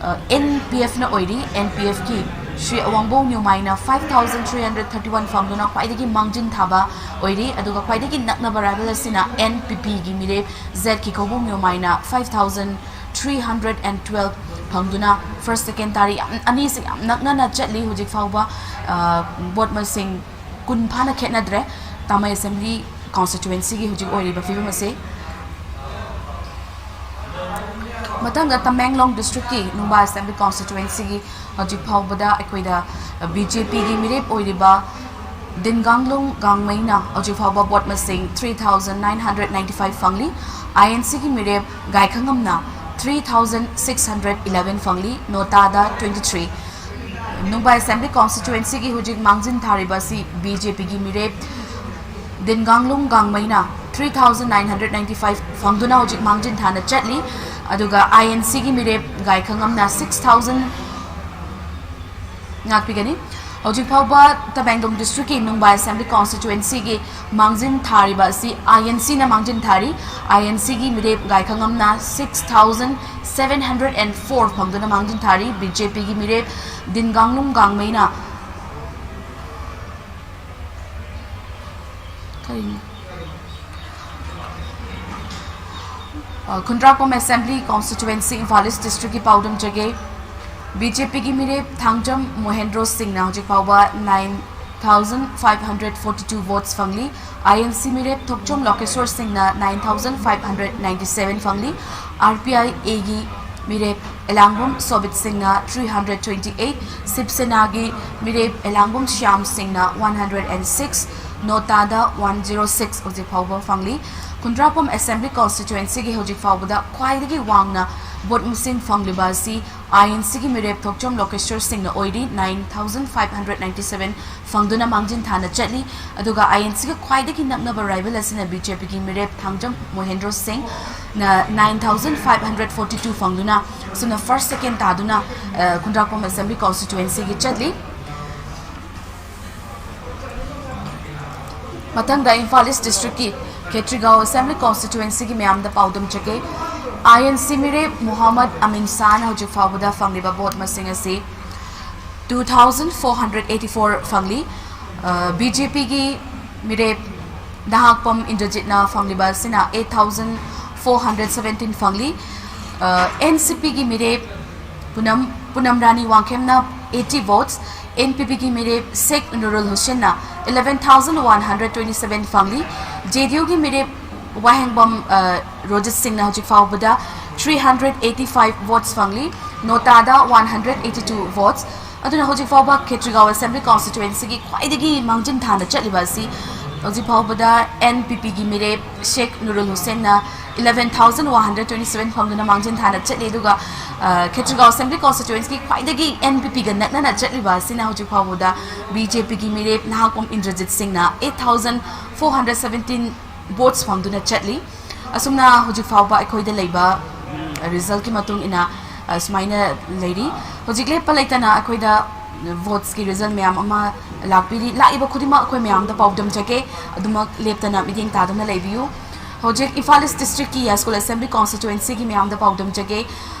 ꯑ, ꯑꯦꯟ ꯄꯤ ꯑꯦꯐꯅ ꯑꯣꯏꯔꯤ꯫ ꯑꯦꯟ ꯄꯤ ꯑꯦꯐꯀꯤ ꯁ꯭ꯔꯤ ꯑꯋꯥꯡꯕꯧ ꯅ꯭ꯌꯨꯃꯥꯏꯅ five thousand three hundred thirty one ꯐꯪꯗꯨꯅ ꯈ꯭ꯋꯥꯏꯗꯒꯤ ꯃꯥꯡꯖꯤꯟ ꯊꯥꯕ ꯑꯣꯏꯔꯤ꯫ ꯑꯗꯨꯒ ꯈ꯭ꯋꯥꯏꯗꯒꯤ ꯅꯛꯅꯕ ꯔꯥꯏꯚꯦꯜ ꯑꯁꯤꯅ ꯑꯦꯟ ꯄꯤ ꯄꯤꯒꯤ ꯃꯤꯔꯦꯞ ꯖꯦꯠ ꯀꯤꯈꯧꯕꯨꯝ ꯅ꯭ꯌꯨꯃꯥꯏꯅ five thousand three hundred and twelve ꯐꯪꯗꯨꯅ first, second ꯇꯥꯔꯤ꯫ ꯌꯥꯝ, ꯑꯅꯤꯁꯤ ꯌꯥꯝ ꯅꯛꯅꯅ ꯆꯠꯂꯤ꯫ ꯍꯧꯖꯤꯛ ꯐꯥꯎꯕ, ꯑ, ꯚꯣꯠ ꯃꯁꯤꯡ ꯀꯨꯟ ꯐꯥꯅ ꯈꯦꯠꯅꯗ꯭ꯔꯦ ꯇꯥꯃꯩ ꯑꯦꯁꯦꯝꯕ꯭ꯂꯤ ꯀꯣꯟꯁꯇꯤꯇ꯭ꯋꯦꯟꯁꯤꯒꯤ ꯍꯧꯖꯤꯛ ꯑꯣꯏꯔꯤꯕ ꯐꯤꯕꯝ ꯑꯁꯤ꯫ ꯃꯊꯪꯗ ꯇꯃꯦꯡꯂꯣꯡ ꯗꯤꯁꯇ꯭ꯔꯤꯛꯀꯤ ꯅꯨꯡꯕꯥ ꯑꯦꯁꯦꯝꯕ꯭ꯂꯤ ꯀꯣꯟꯁꯇꯤꯇ꯭ꯋꯦꯟꯁꯤꯒꯤ ꯍꯧꯖꯤꯛ ꯐꯥꯎꯕꯗ ꯑꯩꯈꯣꯏꯗ ꯕꯤ ꯖꯦ ꯄꯤꯒꯤ ꯃꯤꯔꯦꯞ ꯑꯣꯏꯔꯤꯕ ꯗꯤꯟꯒꯥꯡꯂꯨꯡ ꯒꯥꯡꯃꯩꯅ ꯍꯧꯖꯤꯛ ꯐꯥꯎꯕ ꯚꯣꯠ ꯃꯁꯤꯡ three thousand nine hundred ninety five ꯐꯪꯂꯤ꯫ INC ꯒꯤ ꯃꯤꯔꯦꯞ ꯒꯥꯏꯈꯉꯝꯅ three thousand six hundred eleven ꯐꯪꯂꯤ꯫ ꯅꯣꯇꯥꯗ twenty three꯫ ꯅꯨꯡꯕꯥꯏ Assembly Constituency ꯒꯤ ꯍꯧꯖꯤꯛ ꯃꯥꯡꯖꯤꯟ ꯊꯥꯔꯤꯕ ꯑꯁꯤ BJP ꯒꯤ ꯃꯤꯔꯦꯞ ꯗꯤꯟꯒꯥꯡꯂꯨꯡ ꯒꯥꯡꯃꯩꯅ three thousand nine hundred ninety five ꯐꯪꯗꯨꯅ ꯍꯧꯖꯤꯛ ꯃꯥꯡꯖꯤꯟ ꯊꯥꯅ ꯆꯠꯂꯤ꯫ ꯑꯗꯨꯒ INC ꯒꯤ ꯃꯤꯔꯦꯞ ꯒꯥꯏꯈꯉꯝꯅ six thousand ꯉꯥꯛꯄꯤꯒꯅꯤ꯫ ꯍꯧꯖꯤꯛ ꯐꯥꯎꯕ ꯇꯃꯦꯡꯂꯣꯡ district ꯀꯤ ꯅꯨꯡꯕꯥꯏ Assembly Constituency ꯒꯤ ꯃꯥꯡꯖꯤꯟ ꯊꯥꯔꯤꯕ ꯑꯁꯤ INC ꯅ ꯃꯥꯡꯖꯤꯟ ꯊꯥꯔꯤ꯫ INC ꯒꯤ ꯃꯤꯔꯦꯞ ꯒꯥꯏꯈꯉꯝꯅ six thousand seven hundred and four ꯐꯪꯗꯨꯅ ꯃꯥꯡꯖꯤꯟ ꯊꯥꯔꯤ꯫ BJP ꯒꯤ ꯃꯤꯔꯦꯞ ꯗꯤꯟꯒꯥꯡꯂꯨꯡ ꯒꯥꯡꯃꯩꯅ ꯀꯔꯤꯅꯣ? ꯑ, ꯈꯨꯟꯗ꯭ꯔꯥꯛꯄꯝ Assembly Constituency, Imphal East district ꯀꯤ ꯄꯥꯎꯗꯝꯖꯒꯦ꯫ BJP ꯒꯤ ꯃꯤꯔꯦꯞ ꯊꯥꯡꯖꯝ ꯃꯣꯍꯦꯟꯗ꯭ꯔꯣ ꯁꯤꯡꯅ ꯍꯧꯖꯤꯛ ꯐꯥꯎꯕ nine thousand five hundred forty two votes ꯐꯪꯂꯤ꯫ INC ꯃꯤꯔꯦꯞ ꯊꯣꯛꯆꯣꯝ ꯂꯣꯀꯦꯁꯣꯔ ꯁꯤꯡꯅ nine thousand five hundred ninety seven ꯐꯪꯂꯤ꯫ RPIA ꯒꯤ ꯃꯤꯔꯦꯞ ꯑꯦꯂꯥꯡꯕꯝ ꯁꯣꯕꯤꯠ ꯁꯤꯡꯅ three hundred twenty eight, ꯁꯤꯕ ꯁꯦꯅꯥꯒꯤ ꯃꯤꯔꯦꯞ ꯑꯦꯂꯥꯡꯕꯝ ꯁ꯭ꯌꯥꯝ ꯁꯤꯡꯅ one hundred and six, ꯅꯣꯇꯥꯗ one zero six ꯍꯧꯖꯤꯛ ꯐꯥꯎꯕ ꯐꯪꯂꯤ꯫ ꯈꯨꯟꯗ꯭ꯔꯥꯛꯄꯝ Assembly Constituency ꯒꯤ ꯍꯧꯖꯤꯛ ꯐꯥꯎꯕꯗ ꯈ꯭ꯋꯥꯏꯗꯒꯤ ꯋꯥꯡꯅ ꯚꯣꯠ ꯃꯁꯤꯡ ꯐꯪꯂꯤꯕ ꯑꯁꯤ INC ꯒꯤ ꯃꯤꯔꯦꯞ ꯊꯣꯛꯆꯣꯝ ꯂꯣꯀꯦꯁꯣꯔ ꯁꯤꯡꯅ ꯑꯣꯏꯔꯤ, nine thousand five hundred ninety seven ꯐꯪꯗꯨꯅ ꯃꯥꯡꯖꯤꯟ ꯊꯥꯅ ꯆꯠꯂꯤ꯫ ꯑꯗꯨꯒ INC ꯒ ꯈ꯭ꯋꯥꯏꯗꯒꯤ ꯅꯛꯅꯕ rival ꯑꯁꯤꯅ BJP ꯒꯤ ꯃꯤꯔꯦꯞ ꯊꯥꯡꯖꯝ ꯃꯣꯍꯦꯟꯗ꯭ꯔꯣ ꯁꯤꯡꯅ nine thousand five hundred forty two ꯐꯪꯗꯨꯅ ꯑꯁꯨꯝꯅ first, second ꯇꯥꯗꯨꯅ, ꯑ, ꯈꯨꯟꯗ꯭ꯔꯥꯛꯄꯝ Assembly Constituency ꯒꯤ ꯆꯠꯂꯤ꯫ ꯃꯊꯪꯗ ꯏꯝꯐꯥꯜ East district ꯀꯤ ꯈꯦꯇ꯭ꯔꯤꯒꯥꯎ Assembly Constituency ꯒꯤ ꯃꯌꯥꯝꯗ ꯄꯥꯎꯗꯝꯖꯒꯦ꯫ INC ꯃꯤꯔꯦꯞ ꯃꯨꯍꯝꯃꯗ ꯑꯃꯤꯟ ꯁꯥꯍꯅ ꯍꯧꯖꯤꯛ ꯐꯥꯎꯕꯗ ꯐꯪꯂꯤꯕ ꯚꯣꯠ ꯃꯁꯤꯡ ꯑꯁꯤ two thousand four hundred eighty four ꯐꯪꯂꯤ꯫ ꯑ, BJP ꯒꯤ ꯃꯤꯔꯦꯞ ꯅꯍꯥꯛꯄꯝ ꯏꯟꯗ꯭ꯔꯖꯤꯠꯅ ꯐꯪꯂꯤꯕ ꯑꯁꯤꯅ eight thousand four hundred seventeen ꯐꯪꯂꯤ꯫ ꯑ, NCP ꯒꯤ ꯃꯤꯔꯦꯞ ꯄꯨꯅꯝ, ꯄꯨꯅꯝ ꯔꯥꯅꯤ ꯋꯥꯡꯈꯦꯝꯅ eighty votes, NPP ꯒꯤ ꯃꯤꯔꯦꯞ ꯁꯦꯈ ꯅꯨꯔꯨꯜ ꯍꯨꯁꯦꯟꯅ eleven thousand one hundred twenty seven ꯐꯪꯂꯤ꯫ JDU ꯒꯤ ꯃꯤꯔꯦꯞ ꯋꯥꯍꯦꯡꯕꯝ, ꯑ, ꯔꯣꯖꯤꯠ ꯁꯤꯡꯅ ꯍꯧꯖꯤꯛ ꯐꯥꯎꯕꯗ three hundred eighty five votes ꯐꯪꯂꯤ꯫ ꯅꯣꯇꯥꯗ one hundred eighty two votes꯫ ꯑꯗꯨꯅ ꯍꯧꯖꯤꯛ ꯐꯥꯎꯕ ꯈꯦꯇ꯭ꯔꯤꯒꯥꯎ Assembly Constituencyꯒꯤ ꯈ꯭ꯋꯥꯏꯗꯒꯤ ꯃꯥꯡꯖꯤꯟ ꯊꯥꯅ ꯆꯠꯂꯤꯕ ꯑꯁꯤ ꯍꯧꯖꯤꯛ ꯐꯥꯎꯕꯗ NPPꯒꯤ ꯃꯤꯔꯦꯞ ꯁꯦꯈ ꯅꯨꯔꯨꯜ ꯍꯨꯁꯦꯟꯅ eleven thousand one hundred twenty seven ꯐꯪꯗꯨꯅ ꯃꯥꯡꯖꯤꯟ ꯊꯥꯅ ꯆꯠꯂꯤ꯫ ꯑꯗꯨꯒ ꯈꯦꯇ꯭ꯔꯤꯒꯥꯎ Assembly Constituencyꯒꯤ ꯈ꯭ꯋꯥꯏꯗꯒꯤ NPPꯒ ꯅꯛꯅꯅ ꯆꯠꯂꯤꯕ ꯑꯁꯤꯅ ꯍꯧꯖꯤꯛ ꯐꯥꯎꯕꯗ BJPꯒꯤ ꯃꯤꯔꯦꯞ ꯅꯍꯥꯛꯄꯝ ꯏꯟꯗ꯭ꯔꯖꯤꯠ ꯁꯤꯡꯅ eight thousand four hundred seventeen votes ꯐꯪꯗꯨꯅ ꯆꯠꯂꯤ꯫ ꯑꯁꯨꯝꯅ ꯍꯧꯖꯤꯛ ꯐꯥꯎꯕ ꯑꯩꯈꯣꯏꯗ ꯂꯩꯕ resultꯀꯤ ꯃꯇꯨꯡ ꯏꯟꯅ ꯁꯨꯃꯥꯏꯅ ꯂꯩꯔꯤ꯫ ꯍꯧꯖꯤꯛ ꯂꯦꯞꯄ ꯂꯩꯇꯅ ꯑꯩꯈꯣꯏꯗ votesꯀꯤ result ꯃꯌꯥꯝ ꯑꯃ ꯂꯥꯛꯄꯤꯔꯤ꯫ ꯂꯥꯛꯏꯕ ꯈꯨꯗꯤꯡꯃꯛ ꯑꯩꯈꯣꯏ ꯃꯌꯥꯝꯗ ꯄꯥꯎꯗꯝꯖꯒꯦ꯫ ꯑꯗꯨꯃꯛ ꯂꯦꯞꯇꯅ ꯃꯤꯠꯌꯦꯡ ꯇꯥꯗꯨꯅ ꯂꯩꯕꯤꯌꯨ꯫ ꯍꯧꯖꯤꯛ ꯏꯝꯐꯥꯜ East Districtꯀꯤ ꯌꯥꯏꯁ꯭ꯀꯨꯜ Assembly Constituencyꯒꯤ ꯃꯌꯥꯝꯗ ꯄꯥꯎꯗꯝꯖꯒꯦ꯫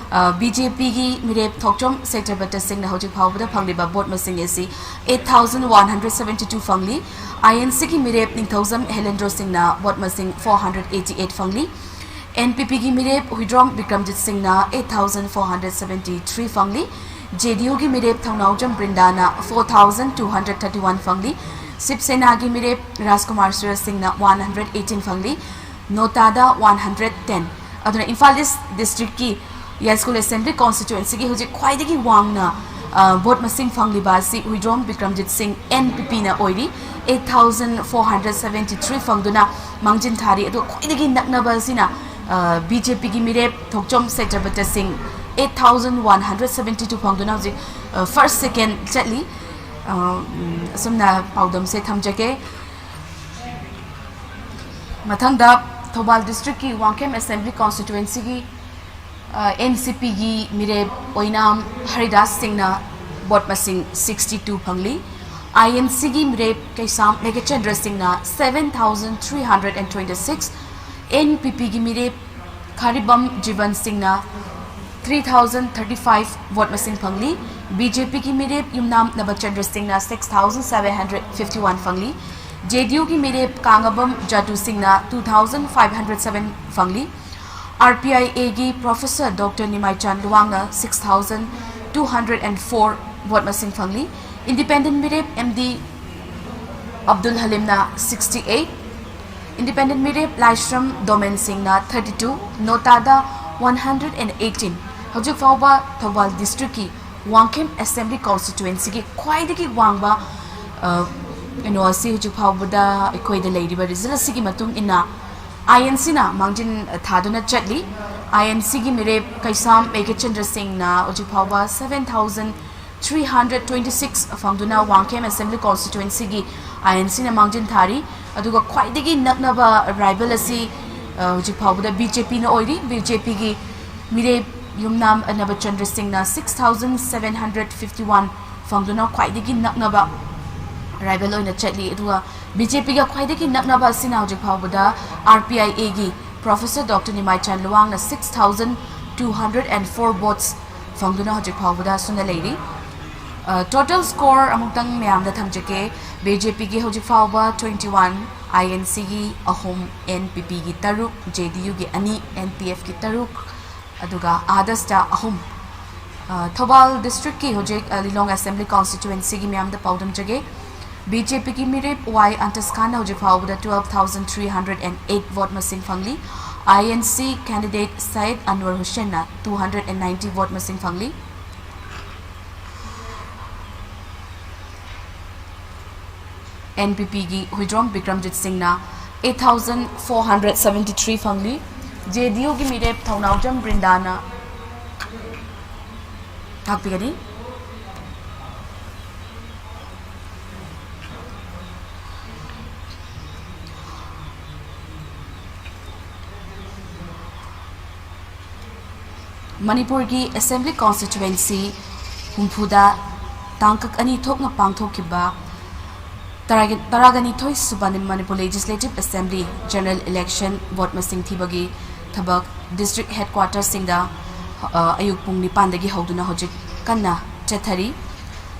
BJPꯒꯤ ꯃꯤꯔꯦꯞ ꯊꯣꯛꯆꯣꯝ ꯁꯦꯇ꯭ꯔꯄꯇ ꯁꯤꯡꯅ ꯍꯧꯖꯤꯛ ꯐꯥꯎꯕꯗ ꯐꯪꯂꯤꯕ vote ꯃꯁꯤꯡ ꯑꯁꯤ eight thousand one hundred seventy two ꯐꯪꯂꯤ꯫ INCꯒꯤ ꯃꯤꯔꯦꯞ ꯅꯤꯡꯊꯧꯖꯝ ꯍꯦꯂꯦꯟꯗ꯭ꯔꯣ ꯁꯤꯡꯅ vote ꯃꯁꯤꯡ four hundred eighty eight ꯐꯪꯂꯤ꯫ NPPꯒꯤ ꯃꯤꯔꯦꯞ ꯍꯨꯏꯗ꯭ꯔꯣꯝ ꯕꯤꯀ꯭ꯔꯝꯖꯤꯠ ꯁꯤꯡꯅ eight thousand four hundred seventy three ꯐꯪꯂꯤ꯫ JDUꯒꯤ ꯃꯤꯔꯦꯞ ꯊꯧꯅꯥꯎꯖꯝ ꯕ꯭ꯔꯤꯟꯗꯥꯅ four thousand two hundred thirty one ꯐꯪꯂꯤ꯫ Shiv ꯁꯦꯅꯥꯒꯤ ꯃꯤꯔꯦꯞ ꯔꯥꯖꯀꯨꯃꯥꯔ ꯁꯨꯔꯦꯁ ꯁꯤꯡꯅ one hundred eighteen ꯐꯪꯂꯤ꯫ ꯅꯣꯇꯥꯗ one hundred ten꯫ ꯑꯗꯨꯅ ꯏꯝꯐꯥꯜ East Districtꯀꯤ ꯌꯥꯏꯁ꯭ꯀꯨꯜ Assembly Constituencyꯒꯤ ꯍꯧꯖꯤꯛ ꯈ꯭ꯋꯥꯏꯗꯒꯤ ꯋꯥꯡꯅ vote ꯃꯁꯤꯡ ꯐꯪꯂꯤꯕ ꯑꯁꯤ ꯍꯨꯏꯗ꯭ꯔꯣꯝ ꯕꯤꯀ꯭ꯔꯝꯖꯤꯠ ꯁꯤꯡ NPPꯅ ꯑꯣꯏꯔꯤ꯫ Eight thousand four hundred seventy three ꯐꯪꯗꯨꯅ ꯃꯥꯡꯖꯤꯟ ꯊꯥꯔꯤ꯫ ꯑꯗꯨꯒ ꯈ꯭ꯋꯥꯏꯗꯒꯤ ꯅꯛꯅꯕ ꯑꯁꯤꯅ BJPꯒꯤ ꯃꯤꯔꯦꯞ ꯊꯣꯛꯆꯣꯝ ꯁꯦꯇ꯭ꯔꯄꯇ ꯁꯤꯡ eight thousand one hundred seventy two ꯐꯪꯗꯨꯅ ꯍꯧꯖꯤꯛ first second ꯆꯠꯂꯤ꯫ ꯑꯁꯨꯝꯅ ꯄꯥꯎꯗꯝꯁꯦ ꯊꯝꯖꯒꯦ꯫ ꯃꯊꯪꯗ ꯊꯧꯕꯥꯜ Districtꯀꯤ ꯋꯥꯡꯈꯦꯝ Assembly Constituencyꯒꯤ NCPꯒꯤ ꯃꯤꯔꯦꯞ ꯑꯣꯏꯅꯥꯝ ꯍꯔꯤꯗꯥꯁ ꯁꯤꯡꯅ vote ꯃꯁꯤꯡ sixty two ꯐꯪꯂꯤ꯫ INCꯒꯤ ꯃꯤꯔꯦꯞ ꯀꯩꯁꯥꯝ ꯃꯦꯘꯆꯟꯗ꯭ꯔ ꯁꯤꯡꯅ seven thousand three hundred and twenty six, NPPꯒꯤ ꯃꯤꯔꯦꯞ ꯈꯥꯔꯤꯕꯝ ꯖꯤꯕꯟ ꯁꯤꯡꯅ three thousand thirty five vote ꯃꯁꯤꯡ ꯐꯪꯂꯤ꯫ BJPꯒꯤ ꯃꯤꯔꯦꯞ ꯌꯨꯝꯅꯥꯝ ꯅꯕꯆꯟꯗ꯭ꯔ ꯁꯤꯡꯅ six thousand seven hundred fifty one ꯐꯪꯂꯤ꯫ JDUꯒꯤ ꯃꯤꯔꯦꯞ ꯀꯥꯡꯉꯕꯝ ꯖꯥꯗꯨ ꯁꯤꯡꯅ two thousand five hundred seven ꯐꯪꯂꯤ꯫ RPIAꯒꯤ Professor Doctor ꯅꯤꯃꯥꯏꯆꯥꯟ ꯂꯨꯋꯥꯡꯅ six thousand two hundred and four vote ꯃꯁꯤꯡ ꯐꯪꯂꯤ꯫ Independent ꯃꯤꯔꯦꯞ MD Abdul ꯍꯂꯤꯝꯅ sixty eight, Independent ꯃꯤꯔꯦꯞ ꯂꯥꯏꯁ꯭ꯔꯝ ꯗꯣꯃꯦꯟ ꯁꯤꯡꯅ thirty two, ꯅꯣꯇꯥꯗ one hundred and eighteen, ꯍꯧꯖꯤꯛ ꯐꯥꯎꯕ ꯊꯧꯕꯥꯜ ꯗꯤꯁꯇ꯭ꯔꯤꯛꯀꯤ ꯋꯥꯡꯈꯦꯝ ꯑꯦꯁꯦꯝꯕ꯭ꯂꯤ ꯀꯣꯟꯁꯇꯤꯇ꯭ꯋꯦꯟꯁꯤꯒꯤ ꯈ꯭ꯋꯥꯏꯗꯒꯤ ꯋꯥꯡꯕ, ꯑ, ꯀꯩꯅꯣ ꯑꯁꯤ ꯍꯧꯖꯤꯛ ꯐꯥꯎꯕꯗ ꯑꯩꯈꯣꯏꯗ ꯂꯩꯔꯤꯕ ꯔꯤꯖꯜ ꯑꯁꯤꯒꯤ ꯃꯇꯨꯡ ꯏꯟꯅ ꯑꯥꯏ ꯑꯦꯟ ꯁꯤꯅ ꯃꯥꯡꯖꯤꯟ ꯊꯥꯗꯨꯅ ꯆꯠꯂꯤ꯫ ꯑꯥꯏ ꯑꯦꯟ ꯁꯤꯒꯤ ꯃꯤꯔꯦꯞ ꯀꯩꯁꯥꯝ ꯑꯦ ꯀꯦ ꯆꯟꯗ꯭ꯔ ꯁꯤꯡꯅ ꯍꯧꯖꯤꯛ ꯐꯥꯎꯕ seven thousand three hundred twenty six ꯐꯪꯗꯨꯅ ꯋꯥꯡꯈꯦꯝ ꯑꯦꯁꯦꯝꯕ꯭ꯂꯤ ꯀꯣꯟꯁꯇꯤꯇ꯭ꯋꯦꯟꯁꯤꯒꯤ ꯑꯥꯏ ꯑꯦꯟ ꯁꯤꯅ ꯃꯥꯡꯖꯤꯟ ꯊꯥꯔꯤ꯫ ꯑꯗꯨꯒ ꯈ꯭ꯋꯥꯏꯗꯒꯤ ꯅꯛꯅꯕ ꯔꯥꯏꯕꯦꯜ ꯑꯁꯤ, ꯑ, ꯍꯧꯖꯤꯛ ꯐꯥꯎꯕꯗ ꯕꯤ ꯖꯦ ꯄꯤꯅ ꯑꯣꯏꯔꯤ꯫ ꯕꯤ ꯖꯦ ꯄꯤꯒꯤ ꯃꯤꯔꯦꯞ ꯌꯨꯝꯅꯥꯝ ꯑꯅꯕ ꯆꯟꯗ꯭ꯔ ꯁꯤꯡꯅ six thousand seven hundred fifty one ꯐꯪꯗꯨꯅ ꯈ꯭ꯋꯥꯏꯗꯒꯤ ꯅꯛꯅꯕ ꯔꯥꯏꯕꯦꯜ ꯑꯣꯏꯅ ꯆꯠꯂꯤ꯫ ꯑꯗꯨꯒ ꯕꯤ ꯖꯦ ꯄꯤꯒ ꯈ꯭ꯋꯥꯏꯗꯒꯤ ꯅꯛꯅꯕ ꯑꯁꯤꯅ ꯍꯧꯖꯤꯛ ꯐꯥꯎꯕꯗ ꯑꯥꯔ ꯄꯤ ꯑꯥꯏ ꯑꯦꯒꯤ ꯄ꯭ꯔꯣꯐꯦꯁꯔ ꯗꯣꯛꯇꯔ ꯅꯤꯃꯥꯏꯆꯥꯟ ꯂꯨꯋꯥꯡꯅ six thousand two hundred and four votes ꯐꯪꯗꯨꯅ ꯍꯧꯖꯤꯛ ꯐꯥꯎꯕꯗ ꯑꯁꯨꯝꯅ ꯂꯩꯔꯤ꯫ ꯑ, total score ꯑꯃꯨꯛꯇꯪ ꯃꯌꯥꯝꯗ ꯊꯝꯖꯒꯦ꯫ ꯕꯤ ꯖꯦ ꯄꯤꯒꯤ ꯍꯧꯖꯤꯛ ꯐꯥꯎꯕ twenty one, ꯑꯥꯏ ꯑꯦꯟ ꯁꯤꯒꯤ ꯑꯍꯨꯝ, ꯑꯦꯟ ꯄꯤ ꯄꯤꯒꯤ ꯇꯔꯨꯛ, ꯖꯦ ꯗꯤ ꯌꯨꯒꯤ ꯑꯅꯤ, ꯑꯦꯟ ꯄꯤ ꯑꯦꯐꯀꯤ ꯇꯔꯨꯛ, ꯑꯗꯨꯒ ꯑꯥꯗꯁꯇ ꯑꯍꯨꯝ꯫ ꯑ, ꯊꯧꯕꯥꯜ ꯗꯤꯁꯇ꯭ꯔꯤꯛꯀꯤ ꯍꯧꯖꯤꯛ, ꯑ, ꯂꯤꯂꯣꯡ ꯑꯦꯁꯦꯝꯕ꯭ꯂꯤ ꯀꯣꯟꯁꯇꯤꯇ꯭ꯋꯦꯟꯁꯤꯒꯤ ꯃꯤꯌꯥꯝꯗ ꯄꯥꯎꯗꯝꯖꯒꯦ꯫ ꯕꯤ ꯖꯦ ꯄꯤꯒꯤ ꯃꯤꯔꯦꯞ ꯋꯥꯏ ꯑꯟꯇꯁ ꯈꯥꯟꯅ ꯍꯧꯖꯤꯛ ꯐꯥꯎꯕꯗ twelve thousand three hundred and eight vote ꯃꯁꯤꯡ ꯐꯪꯂꯤ꯫ I N C candidate Syed Anwar ꯍꯨꯁꯦꯟꯅ two hundred and ninety vote ꯃꯁꯤꯡ ꯐꯪꯂꯤ꯫ ꯑꯦꯟ ꯄꯤ ꯄꯤꯒꯤ ꯍꯨꯏꯗ꯭ꯔꯣꯝ ꯕꯤꯀ꯭ꯔꯝꯖꯤꯠ ꯁꯤꯡꯅ eight thousand four hundred seventy three ꯐꯪꯂꯤ꯫ ꯖꯦ ꯗꯤ ꯌꯨꯒꯤ ꯃꯤꯔꯦꯞ ꯊꯧꯅꯥꯎꯖꯝ ꯕ꯭ꯔꯤꯟꯗꯥꯅ ꯇꯥꯛꯄꯤꯒꯅꯤ꯫ ꯃꯅꯤꯄꯨꯔꯒꯤ ꯑꯦꯁꯦꯝꯕ꯭ꯂꯤ ꯀꯣꯟꯁꯇꯤꯇ꯭ꯋꯦꯟꯁꯤ ꯍꯨꯝꯐꯨꯗ ꯇꯥꯡꯀꯛ ꯑꯅꯤ ꯊꯣꯛꯅ ꯄꯥꯡꯊꯣꯛꯈꯤꯕ ꯇꯔꯥꯒ-, ꯇꯔꯥꯒꯅꯤꯊꯣꯏ ꯁꯨꯕ Manipur legislative assembly general election vote ꯃꯁꯤꯡ ꯊꯤꯕꯒꯤ ꯊꯕꯛ ꯗꯤꯁꯇ꯭ꯔꯤꯛ ꯍꯦꯗꯀ꯭ꯋꯥꯇꯔꯁꯤꯡꯗ, ꯑ, ꯑꯌꯨꯛ ꯄꯨꯡ ꯅꯤꯄꯥꯟꯗꯒꯤ ꯍꯧꯗꯨꯅ ꯍꯧꯖꯤꯛ ꯀꯟꯅ ꯆꯠꯊꯔꯤ꯫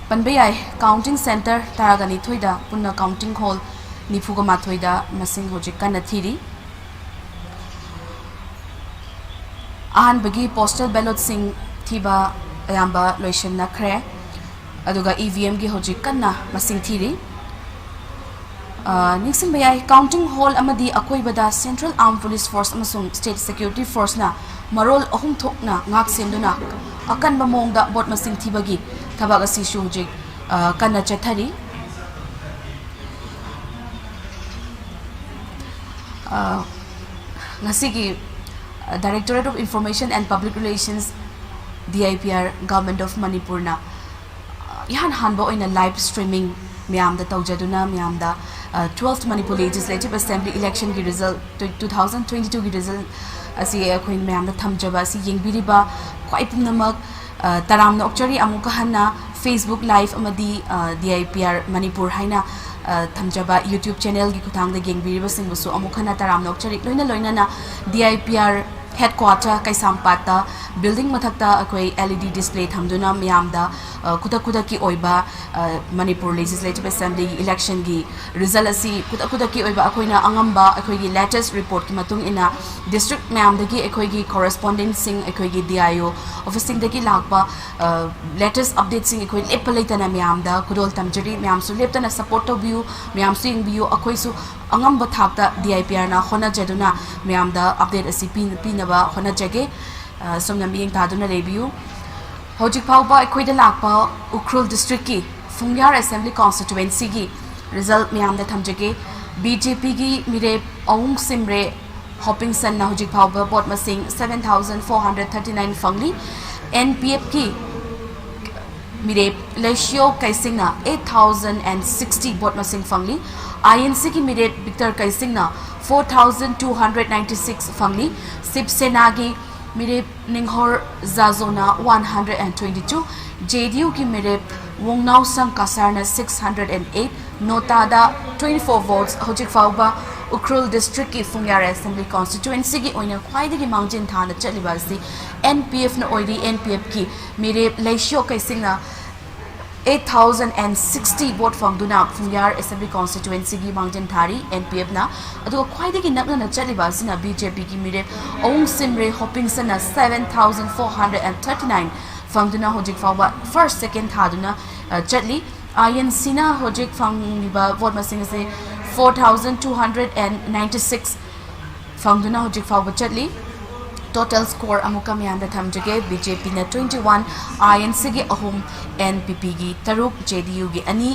ꯄꯟꯕ ꯌꯥꯏ, ꯀꯥꯎꯟꯇꯤꯡ ꯁꯦꯟꯇꯔ ꯇꯔꯥꯒ ꯅꯤꯊꯣꯏꯗ ꯄꯨꯟꯅ ꯀꯥꯎꯟꯇꯤꯡ ꯍꯣꯜ ꯅꯤꯐꯨꯒ ꯃꯥꯊꯣꯏꯗ ꯃꯁꯤꯡ ꯍꯧꯖꯤꯛ ꯀꯟꯅ ꯊꯤꯔꯤ꯫ ꯑꯍꯥꯟꯕꯒꯤ ꯄꯣꯁꯇꯦꯜ ꯕꯦꯂꯣꯠꯁꯤꯡ ꯊꯤꯕ ꯑꯌꯥꯝꯕ ꯂꯣꯏꯁꯤꯟꯅꯈ꯭ꯔꯦ, ꯑꯗꯨꯒ ꯏ ꯚꯤ ꯑꯦꯝꯒꯤ ꯍꯧꯖꯤꯛ ꯀꯟꯅ ꯃꯁꯤꯡ ꯊꯤꯔꯤ꯫ ꯑ, ꯅꯤꯡꯁꯤꯡꯕ ꯌꯥꯏ, counting hall ꯑꯃꯗꯤ ꯑꯀꯣꯏꯕꯗ Central Armed Police Force ꯑꯃꯁꯨꯡ State Security Forceꯅ ꯃꯔꯣꯜ ꯑꯍꯨꯝ ꯊꯣꯛꯅ ꯉꯥꯛ ꯁꯦꯟꯗꯨꯅ ꯑꯀꯟꯕ ꯃꯑꯣꯡꯗ vote ꯃꯁꯤꯡ ꯊꯤꯕꯒꯤ ꯊꯕꯛ ꯑꯁꯤꯁꯨ ꯍꯧꯖꯤꯛ, ꯑ, ꯀꯟꯅ ꯆꯠꯊꯔꯤ꯫ ꯑ, ꯉꯁꯤꯒꯤ, ꯑ, Directorate of Information and Public Relations, D I P R, Government of Manipurꯅ, ꯑ, ꯏꯍꯥꯟ ꯍꯥꯟꯕ ꯑꯣꯏꯅ live streaming ꯃꯌꯥꯝꯗ ꯇꯧꯖꯗꯨꯅ ꯃꯌꯥꯝꯗ, ꯑ, twelfth Manipur Legislative Assembly electionꯒꯤ result, two thousand twenty twoꯒꯤ result ꯑꯁꯤ ꯑꯩꯈꯣꯏ ꯃꯌꯥꯝꯗ ꯊꯝꯖꯕ ꯑꯁꯤ ꯌꯦꯡꯕꯤꯔꯤꯕ ꯈ꯭ꯋꯥꯏ ꯄꯨꯝꯅꯃꯛ, ꯑ, ꯇꯔꯥꯝꯅ ꯑꯣꯛꯆꯔꯤ꯫ ꯑꯃꯨꯛꯀ ꯍꯟꯅ Facebook Live ꯑꯃꯗꯤ, ꯑ, D I P R Manipur ꯍꯥꯏꯅ, ꯑ, ꯊꯝꯖꯕ YouTube channelꯒꯤ ꯈꯨꯠꯊꯥꯡꯗ ꯌꯦꯡꯕꯤꯔꯤꯕꯁꯤꯡꯕꯨꯁꯨ ꯑꯃꯨꯛ ꯍꯟꯅ ꯇꯔꯥꯝꯅ ꯑꯣꯛꯆꯔꯤ꯫ ꯂꯣꯏꯅ ꯂꯣꯏꯅꯅ D I P R headquarter ꯀꯩꯁꯥꯝꯄꯥꯠꯇ building ꯃꯊꯛꯇ ꯑꯩꯈꯣꯏ L E D display ꯊꯝꯗꯨꯅ ꯃꯌꯥꯝꯗ, ꯑ, ꯈꯨꯗꯛ ꯈꯨꯗꯛꯀꯤ ꯑꯣꯏꯕ, ꯑ, Manipur Legislative Assembly electionꯒꯤ result ꯑꯁꯤ ꯈꯨꯗꯛ ꯈꯨꯗꯛꯀꯤ ꯑꯣꯏꯕ ꯑꯩꯈꯣꯏꯅ ꯑꯉꯝꯕ ꯑꯩꯈꯣꯏꯒꯤ latest reportꯀꯤ ꯃꯇꯨꯡ ꯏꯟꯅ district ꯃꯌꯥꯝꯗꯒꯤ ꯑꯩꯈꯣꯏꯒꯤ correspondentꯁꯤꯡ, ꯑꯩꯈꯣꯏꯒꯤ D I O officeꯁꯤꯡꯗꯒꯤ ꯂꯥꯛꯄ, ꯑ, latest updateꯁꯤꯡ ꯑꯩꯈꯣꯏ ꯂꯦꯞꯄ ꯂꯩꯇꯅ ꯃꯌꯥꯝꯗ ꯈꯨꯗꯣꯜ ꯇꯝꯖꯔꯤ꯫ ꯃꯌꯥꯝꯁꯨ ꯂꯦꯞꯇꯅ support ꯇꯧꯕꯤꯌꯨ, ꯃꯌꯥꯝꯁꯨ ꯌꯦꯡꯕꯤꯌꯨ꯫ ꯑꯩꯈꯣꯏꯁꯨ ꯑꯉꯝꯕ ꯊꯥꯛꯇ D I P Rꯅ ꯍꯣꯠꯅꯖꯗꯨꯅ ꯃꯌꯥꯝꯗ update ꯑꯁꯤ ꯄꯤ-, ꯄꯤꯅꯕ ꯍꯣꯠꯅꯖꯒꯦ꯫ ꯑ, ꯁꯣꯝꯅ ꯃꯤꯠꯌꯦꯡ ꯇꯥꯗꯨꯅ ꯂꯩꯕꯤꯌꯨ꯫ ꯍꯧꯖꯤꯛ ꯐꯥꯎꯕ ꯑꯩꯈꯣꯏꯗ ꯂꯥꯛꯄ ꯎꯈ꯭ꯔꯨꯜ districtꯀꯤ ꯐꯨꯡꯌꯥꯔ Assembly Constituencyꯒꯤ result ꯃꯌꯥꯝꯗ ꯊꯝꯖꯒꯦ꯫ BJPꯒꯤ ꯃꯤꯔꯦꯞ ꯑꯋꯨꯡ ꯁꯤꯝꯔꯦ ꯍꯣꯄꯤꯡꯁꯟꯅ ꯍꯧꯖꯤꯛ ꯐꯥꯎꯕ vote ꯃꯁꯤꯡ seven thousand four hundred thirty nine ꯐꯪꯂꯤ꯫ NPFꯀꯤ ꯃꯤꯔꯦꯞ ꯂꯩꯁꯤꯌꯣ ꯀꯩꯁꯤꯡꯅ eight thousand and sixty vote ꯃꯁꯤꯡ ꯐꯪꯂꯤ꯫ INCꯒꯤ ꯃꯤꯔꯦꯞ ꯕꯤꯛꯇꯔ ꯀꯩꯁꯤꯡꯅ four thousand two hundred ninety six ꯐꯪꯂꯤ꯫ ꯁꯤꯕ ꯁꯦꯅꯥꯒꯤ ꯃꯤꯔꯦꯞ ꯅꯤꯡꯍꯣꯔ ꯖꯥꯖꯣꯅ one hundred and twenty two, JDUꯒꯤ ꯃꯤꯔꯦꯞ ꯋꯣꯡꯅꯥꯎꯁꯪ ꯀꯁꯥꯔꯅ six hundred and eight, ꯅꯣꯇꯥꯗ twenty four votes꯫ ꯍꯧꯖꯤꯛ ꯐꯥꯎꯕ ꯎꯈ꯭ꯔꯨꯜ districtꯀꯤ ꯐꯨꯡꯌꯥꯔ Assembly Constituencyꯒꯤ ꯑꯣꯏꯅ ꯈ꯭ꯋꯥꯏꯗꯒꯤ ꯃꯥꯡꯖꯤꯟ ꯊꯥꯅ ꯆꯠꯂꯤꯕ ꯑꯁꯤ NPFꯅ ꯑꯣꯏꯔꯤ꯫ NPFꯀꯤ ꯃꯤꯔꯦꯞ ꯂꯩꯁꯤꯌꯣ ꯀꯩꯁꯤꯡꯅ eight thousand and sixty vote ꯐꯪꯗꯨꯅ ꯐꯨꯡꯌꯥꯔ Assembly Constituencyꯒꯤ ꯃꯥꯡꯖꯤꯟ ꯊꯥꯔꯤ NPFꯅ꯫ ꯑꯗꯨꯒ ꯈ꯭ꯋꯥꯏꯗꯒꯤ ꯅꯛꯅꯅ ꯆꯠꯂꯤꯕ ꯑꯁꯤꯅ BJPꯒꯤ ꯃꯤꯔꯦꯞ ꯑꯋꯨꯡ ꯁꯤꯝꯔꯦ ꯍꯣꯄꯤꯡꯁꯟꯅ seven thousand four hundred and thirty nine ꯐꯪꯗꯨꯅ ꯍꯧꯖꯤꯛ ꯐꯥꯎꯕ first, second ꯊꯥꯗꯨꯅ ꯑ, ꯆꯠꯂꯤ꯫ ꯑꯥꯏ ꯑꯦꯟ ꯁꯤꯅ ꯍꯧꯖꯤꯛ ꯐꯪꯂꯤꯕ vote ꯃꯁꯤꯡ ꯑꯁꯤ four thousand two hundred and ninety six ꯐꯪꯗꯨꯅ ꯍꯧꯖꯤꯛ ꯐꯥꯎꯕ ꯆꯠꯂꯤ꯫ Total score ꯑꯃꯨꯛꯀ ꯃꯌꯥꯝꯗ ꯊꯝꯖꯒꯦ꯫ ꯕꯤ ꯖꯦ ꯄꯤꯅ twenty one, ꯑꯥꯏ ꯑꯦꯟ ꯁꯤꯒꯤ ꯑꯍꯨꯝ, ꯑꯦꯟ ꯄꯤ ꯄꯤꯒꯤ ꯇꯔꯨꯛ, ꯖꯦ ꯗꯤ ꯌꯨꯒꯤ ꯑꯅꯤ,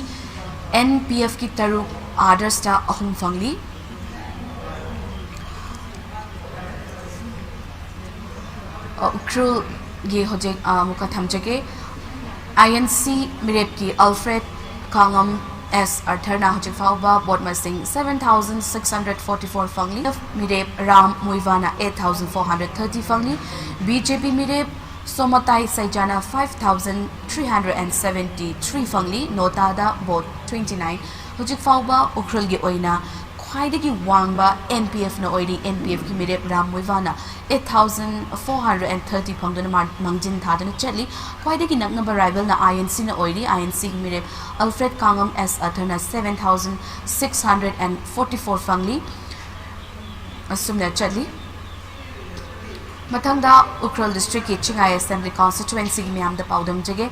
ꯑꯦꯟ ꯄꯤ ꯑꯦꯐꯀꯤ ꯇꯔꯨꯛ, ꯑꯥꯗꯔꯁꯇ ꯑꯍꯨꯝ ꯐꯪꯂꯤ꯫ ꯑ, ꯎꯈ꯭ꯔꯨꯜꯒꯤ ꯍꯧꯖꯤꯛ, ꯑ, ꯑꯃꯨꯛꯀ ꯊꯝꯖꯒꯦ꯫ ꯑꯥꯏ ꯑꯦꯟ ꯁꯤ ꯃꯤꯔꯦꯞꯀꯤ ꯑꯜꯐ꯭ꯔꯦꯗ ꯀꯥꯉꯝ ꯑꯦꯁ ꯑꯥꯔꯊꯔꯅ ꯍꯧꯖꯤꯛ ꯐꯥꯎꯕ vote ꯃꯁꯤꯡ seven thousand six hundred forty four ꯐꯪꯂꯤ꯫ ꯃꯤꯔꯦꯞ ꯔꯥꯝ ꯃꯨꯏꯚꯥꯅ eight thousand four hundred thirty ꯐꯪꯂꯤ꯫ ꯕꯤ ꯖꯦ ꯄꯤ ꯃꯤꯔꯦꯞ Somatai ꯁꯩꯖꯥꯅ five thousand three hundred and seventy three ꯐꯪꯂꯤ꯫ ꯅꯣꯇꯥꯗ vote twenty nine꯫ ꯍꯧꯖꯤꯛ ꯐꯥꯎꯕ ꯎꯈ꯭ꯔꯨꯜꯒꯤ ꯑꯣꯏꯅ ꯈ꯭ꯋꯥꯏꯗꯒꯤ ꯋꯥꯡꯕ ꯑꯦꯟ ꯄꯤ ꯑꯦꯐꯅ ꯑꯣꯏꯔꯤ꯫ ꯑꯦꯟ ꯄꯤ ꯑꯦꯐꯀꯤ ꯃꯤꯔꯦꯞ ꯔꯥꯝ ꯃꯨꯏꯚꯥꯅ eight thousand four hundred and thirty ꯐꯪꯗꯨꯅ ꯃꯥ-, ꯃꯥꯡꯖꯤꯟ ꯊꯥꯗꯨꯅ ꯆꯠꯂꯤ꯫ ꯈ꯭ꯋꯥꯏꯗꯒꯤ ꯅꯛꯅꯕ rivalꯅ ꯑꯥꯏ ꯑꯦꯟ ꯁꯤꯅ ꯑꯣꯏꯔꯤ꯫ ꯑꯥꯏ ꯑꯦꯟ ꯁꯤꯒꯤ ꯃꯤꯔꯦꯞ ꯑꯜꯐ꯭ꯔꯦꯗ ꯀꯥꯉꯝ ꯑꯦꯁ ꯑꯥꯔꯊꯔꯅ seven thousand six hundred and forty four ꯐꯪꯂꯤ꯫ ꯑꯁꯨꯝꯅ ꯆꯠꯂꯤ꯫ ꯃꯊꯪꯗ ꯎꯈ꯭ꯔꯨꯜ districtꯀꯤ ꯆꯤꯡꯉꯥꯏ assembly constituencyꯒꯤ ꯃꯤꯌꯥꯝꯗ ꯄꯥꯎꯗꯝꯖꯒꯦ꯫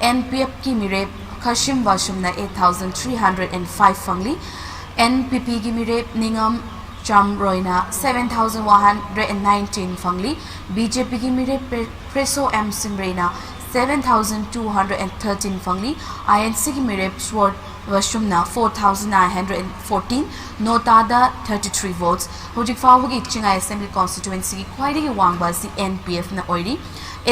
ꯑꯦꯟ ꯄꯤ ꯑꯦꯐꯀꯤ ꯃꯤꯔꯦꯞ ꯈꯥꯁꯤꯝ ꯋꯥꯁꯨꯝꯅ eight thousand three hundred and five ꯐꯪꯂꯤ꯫ ꯑꯦꯟ ꯄꯤ ꯄꯤꯒꯤ ꯃꯤꯔꯦꯞ ꯅꯤꯉꯝ ꯆꯥꯝꯔꯣꯏꯅ seven thousand one hundred and nineteen ꯐꯪꯂꯤ꯫ ꯕꯤ ꯖꯦ ꯄꯤꯒꯤ ꯃꯤꯔꯦꯞ ꯄ꯭ꯔꯦ-, ꯄ꯭ꯔꯦꯁꯣ ꯑꯦꯝ ꯁꯤꯝꯔꯩꯅ seven thousand two hundred and thirteen ꯐꯪꯂꯤ꯫ ꯑꯥꯏ ꯑꯦꯟ ꯁꯤꯒꯤ ꯃꯤꯔꯦꯞ ꯁ꯭ꯋꯣꯔꯠ ꯋꯥꯁꯨꯝꯅ four thousand nine hundred and fourteen, ꯅꯣꯇꯥꯗ thirty three votes꯫ ꯍꯧꯖꯤꯛ ꯐꯥꯎꯕꯒꯤ ꯆꯤꯡꯉꯥꯏ assembly constituencyꯒꯤ ꯈ꯭ꯋꯥꯏꯗꯒꯤ ꯋꯥꯡꯕ ꯑꯁꯤ ꯑꯦꯟ ꯄꯤ ꯑꯦꯐꯅ ꯑꯣꯏꯔꯤ꯫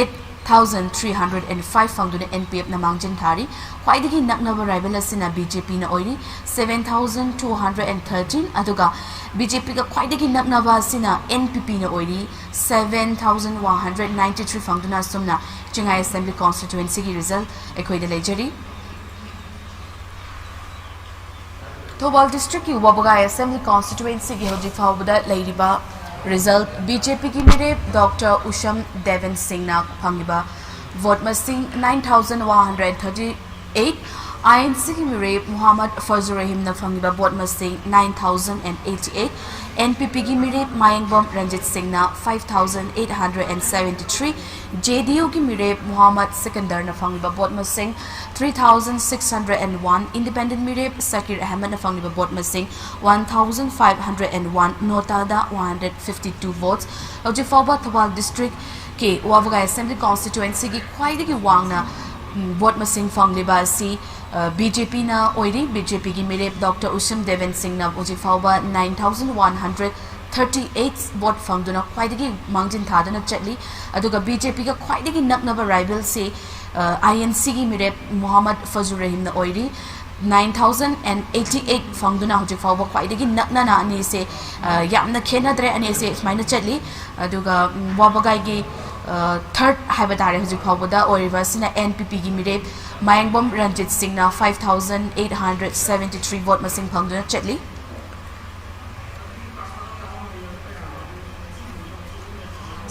Eight thousand three hundred and five ꯐꯪꯗꯨꯅ ꯑꯦꯟ ꯄꯤ ꯑꯦꯐꯅ ꯃꯥꯡꯖꯤꯟ ꯊꯥꯔꯤ꯫ ꯈ꯭ꯋꯥꯏꯗꯒꯤ ꯅꯛꯅꯕ rival ꯑꯁꯤꯅ ꯕꯤ ꯖꯦ ꯄꯤꯅ ꯑꯣꯏꯔꯤ, seven thousand two hundred and thirteen, ꯑꯗꯨꯒ ꯕꯤ ꯖꯦ ꯄꯤꯒ ꯈ꯭ꯋꯥꯏꯗꯒꯤ ꯅꯛꯅꯕ ꯑꯁꯤꯅ ꯑꯦꯟ ꯄꯤ ꯄꯤꯅ ꯑꯣꯏꯔꯤ, seven thousand one hundred ninety three ꯐꯪꯗꯨꯅ ꯑꯁꯨꯝꯅ ꯆꯤꯡꯉꯥꯏ assembly constituencyꯒꯤ result ꯑꯩꯈꯣꯏꯗ ꯂꯩꯖꯔꯤ꯫ ꯊꯧꯕꯥꯜ districtꯀꯤ ꯋꯥꯕꯒꯥꯏ assembly constituencyꯒꯤ ꯍꯧꯖꯤꯛ ꯐꯥꯎꯕꯗ ꯂꯩꯔꯤꯕ result, ꯕꯤ ꯖꯦ ꯄꯤꯒꯤ ꯃꯤꯔꯦꯞ ꯗꯣꯛꯇꯔ ꯎꯁꯝ ꯗꯦꯕꯟ ꯁꯤꯡꯅ ꯐꯪꯂꯤꯕ vote ꯃꯁꯤꯡ nine thousand one hundred thirty eight, I N C ꯒꯤ ꯃꯤꯔꯦꯞ ꯃꯨꯍꯝꯃꯗ ꯐꯖꯨꯔ ꯔꯍꯤꯝꯅ ꯐꯪꯂꯤꯕ ꯚꯣꯠ ꯃꯁꯤꯡ nine thousand and eighty eight, N P P ꯒꯤ ꯃꯤꯔꯦꯞ ꯃꯥꯌꯦꯡꯕꯝ ꯔꯟꯖꯤꯠ ꯁꯤꯡꯅ five thousand eight hundred and seventy three, J D U ꯒꯤ ꯃꯤꯔꯦꯞ ꯃꯨꯍꯝꯃꯗ ꯁꯤꯀꯟꯗꯔꯅ ꯐꯪꯂꯤꯕ ꯚꯣꯠ ꯃꯁꯤꯡ three thousand six hundred and one, Independent ꯃꯤꯔꯦꯞ ꯁꯀꯤꯔ ꯑꯍꯃꯗꯅ ꯐꯪꯂꯤꯕ ꯚꯣꯠ ꯃꯁꯤꯡ one thousand five hundred and one, ꯅꯣꯇꯥꯗ one hundred fifty two votes꯫ ꯍꯧꯖꯤꯛ ꯐꯥꯎꯕ ꯊꯧꯕꯥꯜ ꯗꯤꯁꯇ꯭ꯔꯤꯛꯀꯤ ꯋꯥꯕꯒꯥꯏ ꯑꯦꯁꯦꯝꯕ꯭ꯂꯤ ꯀꯣꯟꯁꯇꯤꯇ꯭ꯋꯦꯟꯁꯤꯒꯤ ꯈ꯭ꯋꯥꯏꯗꯒꯤ ꯋꯥꯡꯅ ꯎꯝ, ꯚꯣꯠ ꯃꯁꯤꯡ ꯐꯪꯂꯤꯕ ꯑꯁꯤ, ꯑ, B J P ꯅ ꯑꯣꯏꯔꯤ꯫ B J P ꯒꯤ ꯃꯤꯔꯦꯞ ꯗꯣꯛꯇꯔ ꯎꯁꯤꯝ ꯗꯦꯕꯦꯟ ꯁꯤꯡꯅ ꯍꯧꯖꯤꯛ ꯐꯥꯎꯕ nine thousand one hundred thirty eight vote ꯐꯪꯗꯨꯅ ꯈ꯭ꯋꯥꯏꯗꯒꯤ ꯃꯥꯡꯖꯤꯟ ꯊꯥꯗꯨꯅ ꯆꯠꯂꯤ꯫ ꯑꯗꯨꯒ B J P ꯒ ꯈ꯭ꯋꯥꯏꯗꯒꯤ ꯅꯛꯅꯕ ꯔꯥꯏꯕꯦꯜꯁꯤ, ꯑ, I N C ꯒꯤ ꯃꯤꯔꯦꯞ ꯃꯨꯍꯝꯃꯗ ꯐꯖꯨꯔ ꯔꯍꯤꯝꯅ ꯑꯣꯏꯔꯤ꯫ Nine thousand and eighty eight ꯐꯪꯗꯨꯅ ꯍꯧꯖꯤꯛ ꯐꯥꯎꯕ ꯈ꯭ꯋꯥꯏꯗꯒꯤ ꯅꯛꯅꯅ ꯑꯅꯤꯁꯦ, ꯑ, ꯌꯥꯝꯅ ꯈꯦꯠꯅꯗ꯭ꯔꯦ, ꯑꯅꯤꯁꯦ ꯁꯨꯃꯥꯏꯅ ꯆꯠꯂꯤ꯫ ꯑꯗꯨꯒ, ꯎꯝ, ꯋꯥꯕꯒꯥꯏꯒꯤ, ꯑ, third ꯍꯥꯏꯕ ꯇꯥꯔꯦ, ꯍꯧꯖꯤꯛ ꯐꯥꯎꯕꯗ ꯑꯣꯏꯔꯤꯕ ꯑꯁꯤꯅ N P P ꯒꯤ ꯃꯤꯔꯦꯞ ꯃꯥꯌꯦꯡꯕꯝ ꯔꯟꯖꯤꯠ ꯁꯤꯡꯅ five thousand eight hundred seventy three vote ꯃꯁꯤꯡ ꯐꯪꯗꯨꯅ ꯆꯠꯂꯤ꯫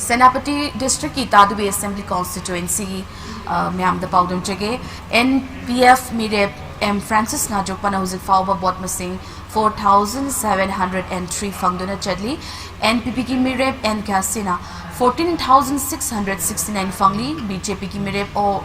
ꯁꯦꯅꯥꯄꯇꯤ ꯗꯤꯁꯇ꯭ꯔꯤꯛꯀꯤ ꯇꯥꯗꯨꯕꯤ ꯑꯦꯁꯦꯝꯕ꯭ꯂꯤ ꯀꯣꯟꯁꯇꯤꯇ꯭ꯋꯦꯟꯁꯤꯒꯤ, ꯑ, ꯃꯌꯥꯝꯗ ꯄꯥꯎꯗꯝꯖꯒꯦ꯫ N P F ꯃꯤꯔꯦꯞ ꯑꯦꯝ ꯐ꯭ꯔꯥꯟꯁꯤꯁ ꯉꯥꯖꯣꯛꯄꯅ ꯍꯧꯖꯤꯛ ꯐꯥꯎꯕ ꯚꯣꯠ ꯃꯁꯤꯡ four thousand seven hundred and three ꯐꯪꯗꯨꯅ ꯆꯠꯂꯤ꯫ N P P ꯒꯤ ꯃꯤꯔꯦꯞ ꯑꯦꯟ ꯀ꯭ꯌꯥꯁꯤꯅ fourteen thousand six hundred sixty nine ꯐꯪꯂꯤ꯫ B J P ꯒꯤ ꯃꯤꯔꯦꯞ ꯑꯣ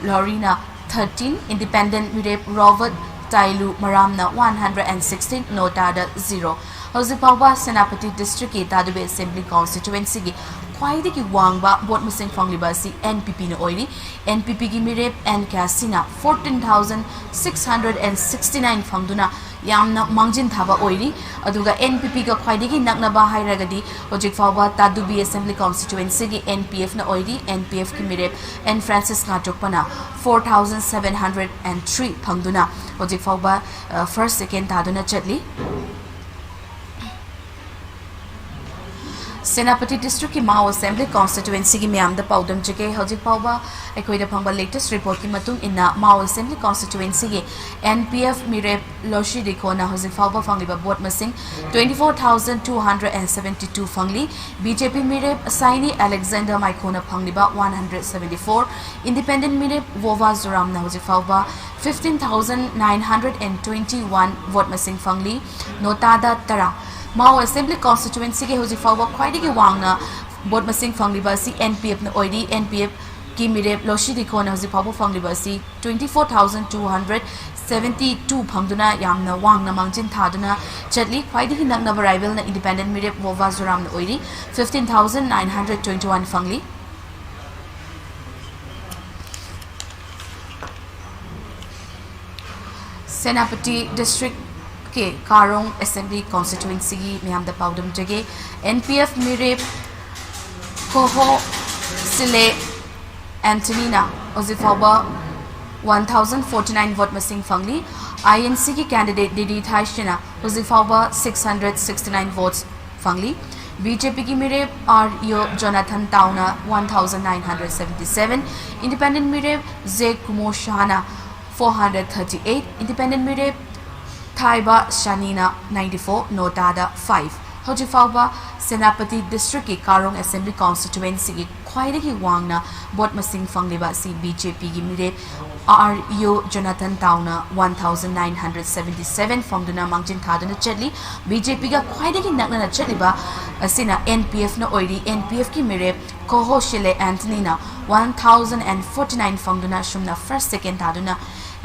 ꯂꯣꯔꯤꯅ thirteen, Independent ꯃꯤꯔꯦꯞ ꯔꯣꯕꯔꯠ ꯇꯥꯏꯂꯨ ꯃꯔꯥꯝꯅ one hundred and sixteen, ꯅꯣꯇꯥꯗ zero꯫ ꯍꯧꯖꯤꯛ ꯐꯥꯎꯕ ꯁꯦꯅꯥꯄꯇꯤ ꯗꯤꯁꯇ꯭ꯔꯤꯛꯀꯤ ꯇꯥꯗꯨꯕꯤ ꯑꯦꯁꯦꯝꯕ꯭ꯂꯤ ꯀꯣꯟꯁꯇꯤꯇ꯭ꯋꯦꯟꯁꯤꯒꯤ ꯈ꯭ꯋꯥꯏꯗꯒꯤ ꯋꯥꯡꯕ ꯚꯣꯠ ꯃꯁꯤꯡ ꯐꯪꯂꯤꯕ ꯑꯁꯤ N P P ꯅ ꯑꯣꯏꯔꯤ꯫ N P P ꯒꯤ ꯃꯤꯔꯦꯞ ꯑꯦꯟ ꯀ꯭ꯌꯥꯁꯤꯅ fourteen thousand six hundred and sixty nine ꯐꯪꯗꯨꯅ ꯌꯥꯝꯅ ꯃꯥꯡꯖꯤꯟ ꯊꯥꯕ ꯑꯣꯏꯔꯤ꯫ ꯑꯗꯨꯒ N P P ꯒ ꯈ꯭ꯋꯥꯏꯗꯒꯤ ꯅꯛꯅꯕ ꯍꯥꯏꯔꯒꯗꯤ ꯍꯧꯖꯤꯛ ꯐꯥꯎꯕ Tadubi assembly ꯀꯣꯟꯁꯇꯤꯇ꯭ꯋꯦꯟꯁꯤꯒꯤ N P F ꯅ ꯑꯣꯏꯔꯤ꯫ N P F ꯀꯤ ꯃꯤꯔꯦꯞ ꯑꯦꯟ ꯐ꯭ꯔꯥꯟꯁꯤꯁ ꯉꯥꯆꯣꯛꯄꯅ four thousand seven hundred and three ꯐꯪꯗꯨꯅ ꯍꯧꯖꯤꯛ ꯐꯥꯎꯕ, ꯑ, first, second ꯇꯥꯗꯨꯅ ꯆꯠꯂꯤ꯫ ꯁꯦꯅꯥꯄꯇꯤ ꯗꯤꯁꯇ꯭ꯔꯤꯛꯀꯤ ꯃꯥꯎ ꯑꯦꯁꯦꯝꯕ꯭ꯂꯤ ꯀꯣꯟꯁꯇꯤꯇ꯭ꯋꯦꯟꯁꯤꯒꯤ ꯃꯤꯌꯥꯝꯗ ꯄꯥꯎꯗꯝꯖꯒꯦ꯫ ꯍꯧꯖꯤꯛ ꯐꯥꯎꯕ ꯑꯩꯈꯣꯏꯗ ꯐꯪꯕ ꯂꯦꯇꯦꯁ ꯔꯤꯄꯣꯔꯠꯀꯤ ꯃꯇꯨꯡ ꯏꯟꯅ, ꯃꯥꯎ ꯑꯦꯁꯦꯝꯕ꯭ꯂꯤ ꯀꯣꯟꯁꯇꯤꯇ꯭ꯋꯦꯟꯁꯤꯒꯤ ꯑꯦꯟ ꯄꯤ ꯑꯦꯐ ꯃꯤꯔꯦꯞ ꯂꯣꯁꯤ ꯗꯤꯈꯣꯅ ꯍꯧꯖꯤꯛ ꯐꯥꯎꯕ ꯐꯪꯂꯤꯕ ꯚꯣꯠ ꯃꯁꯤꯡ twenty four thousand two hundred and seventy two ꯐꯪꯂꯤ꯫ ꯕꯤ ꯖꯦ ꯄꯤ ꯃꯤꯔꯦꯞ ꯁꯥꯏꯅꯤ ꯑꯂꯦꯛꯖꯦꯟꯗꯔ ꯃꯥꯏꯈꯣꯅ ꯐꯪꯂꯤꯕ one hundred seventy four, independent ꯃꯤꯔꯦꯞ ꯋꯣꯚꯥ ꯖꯨꯔꯥꯝꯅ ꯍꯧꯖꯤꯛ ꯐꯥꯎꯕ fifteen thousand nine hundred and twenty one vote ꯃꯁꯤꯡ ꯐꯪꯂꯤ꯫ ꯅꯣꯇꯥꯗ ꯇꯔꯥ꯫ ꯃꯥꯎ ꯑꯦꯁꯦꯝꯕ꯭ꯂꯤ ꯀꯣꯟꯁꯇꯤꯇ꯭ꯋꯦꯟꯁꯤꯒꯤ ꯍꯧꯖꯤꯛ ꯐꯥꯎꯕ ꯈ꯭ꯋꯥꯏꯗꯒꯤ ꯋꯥꯡꯅ ꯚꯣꯠ ꯃꯁꯤꯡ ꯐꯪꯂꯤꯕ ꯑꯁꯤ ꯑꯦꯟ ꯄꯤ ꯑꯦꯐꯅ ꯑꯣꯏꯔꯤ꯫ ꯑꯦꯟ ꯄꯤ ꯑꯦꯐꯀꯤ ꯃꯤꯔꯦꯞ ꯂꯣꯁꯤ ꯗꯤꯈꯣꯅ ꯍꯧꯖꯤꯛ ꯐꯥꯎꯕ ꯐꯪꯂꯤꯕ ꯑꯁꯤ twenty four thousand two hundred seventy two ꯐꯪꯗꯨꯅ ꯌꯥꯝꯅ ꯋꯥꯡꯅ ꯃꯥꯡꯖꯤꯟ ꯊꯥꯗꯨꯅ ꯆꯠꯂꯤ꯫ ꯈ꯭ꯋꯥꯏꯗꯒꯤ ꯅꯛꯅꯕ ꯔꯥꯏꯚꯦꯜꯅ ꯏꯟꯗꯤꯄꯦꯟꯗꯦꯟ ꯃꯤꯔꯦꯞ ꯋꯣꯚꯥ ꯖꯨꯔꯥꯝꯅ ꯑꯣꯏꯔꯤ, fifteen thousand nine hundred twenty one ꯐꯪꯂꯤ꯫ Senapati ꯗꯤꯁꯇ꯭ꯔꯤꯛꯀꯤ ꯀꯥꯔꯣꯡ ꯑꯦꯁꯦꯝꯕ꯭ꯂꯤ ꯀꯣꯟꯁꯇꯤꯇ꯭ꯋꯦꯟꯁꯤꯒꯤ ꯃꯤꯌꯥꯝꯗ ꯄꯥꯎꯗꯝꯖꯒꯦ꯫ ꯑꯦꯟ ꯄꯤ ꯑꯦꯐ ꯃꯤꯔꯦꯞ ꯀꯣꯍꯣ ꯁꯤꯂꯦ ꯑꯦꯟꯊꯅꯤꯅ ꯍꯧꯖꯤꯛ ꯐꯥꯎꯕ one thousand forty nine vote ꯃꯁꯤꯡ ꯐꯪꯂꯤ꯫ ꯑꯥꯏ ꯑꯦꯟ ꯁꯤꯒꯤ ꯀꯦꯟꯗꯤꯗꯦꯠ ꯗꯤ ꯗꯤ ꯊꯥꯏꯁꯤꯅ ꯍꯧꯖꯤꯛ ꯐꯥꯎꯕ six hundred sixty nine vote ꯐꯪꯂꯤ꯫ ꯕꯤ ꯖꯦ ꯄꯤꯒꯤ ꯃꯤꯔꯦꯞ ꯑꯥꯔ ꯌꯣ ꯖꯣꯅꯥꯊꯟ ꯇꯥꯎꯅ one thousand nine hundred seventy seven, independent ꯃꯤꯔꯦꯞ ꯖꯦ ꯀꯨꯃꯣ ꯁꯍꯥꯅ four hundred thirty eight, independent ꯃꯤꯔꯦꯞ ꯊꯥꯏꯕ ꯁꯥꯅꯤꯅ ninety four, ꯅꯣꯇꯥꯗ five꯫ ꯍꯧꯖꯤꯛ ꯐꯥꯎꯕ ꯁꯦꯅꯥꯄꯇꯤ ꯗꯤꯁꯇ꯭ꯔꯤꯛꯀꯤ ꯀꯥꯔꯣꯡ ꯑꯦꯁꯦꯝꯕ꯭ꯂꯤ ꯀꯣꯟꯁꯇꯤꯇ꯭ꯋꯦꯟꯁꯤꯒꯤ ꯈ꯭ꯋꯥꯏꯗꯒꯤ ꯋꯥꯡꯅ ꯚꯣꯠ ꯃꯁꯤꯡ ꯐꯪꯂꯤꯕ ꯑꯁꯤ ꯕꯤ ꯖꯦ ꯄꯤꯒꯤ ꯃꯤꯔꯦꯞ ꯑꯥꯔ ꯌꯣ ꯖꯣꯅꯥꯊꯟ ꯇꯥꯎꯅ one thousand nine hundred seventy seven ꯐꯪꯗꯨꯅ ꯃꯥꯡꯖꯤꯟ ꯊꯥꯗꯨꯅ ꯆꯠꯂꯤ꯫ ꯕꯤ ꯖꯦ ꯄꯤꯒ ꯈ꯭ꯋꯥꯏꯗꯒꯤ ꯅꯛꯅꯅ ꯆꯠꯂꯤꯕ ꯑꯁꯤꯅ ꯑꯦꯟ ꯄꯤ ꯑꯦꯐꯅ ꯑꯣꯏꯔꯤ꯫ ꯑꯦꯟ ꯄꯤ ꯑꯦꯐꯀꯤ ꯃꯤꯔꯦꯞ ꯀꯣꯍꯣ ꯁꯤꯂꯦ ꯑꯦꯟꯊꯅꯤꯅ one thousand and forty nine ꯐꯪꯗꯨꯅ ꯑꯁꯨꯝꯅ first, second ꯊꯥꯗꯨꯅ,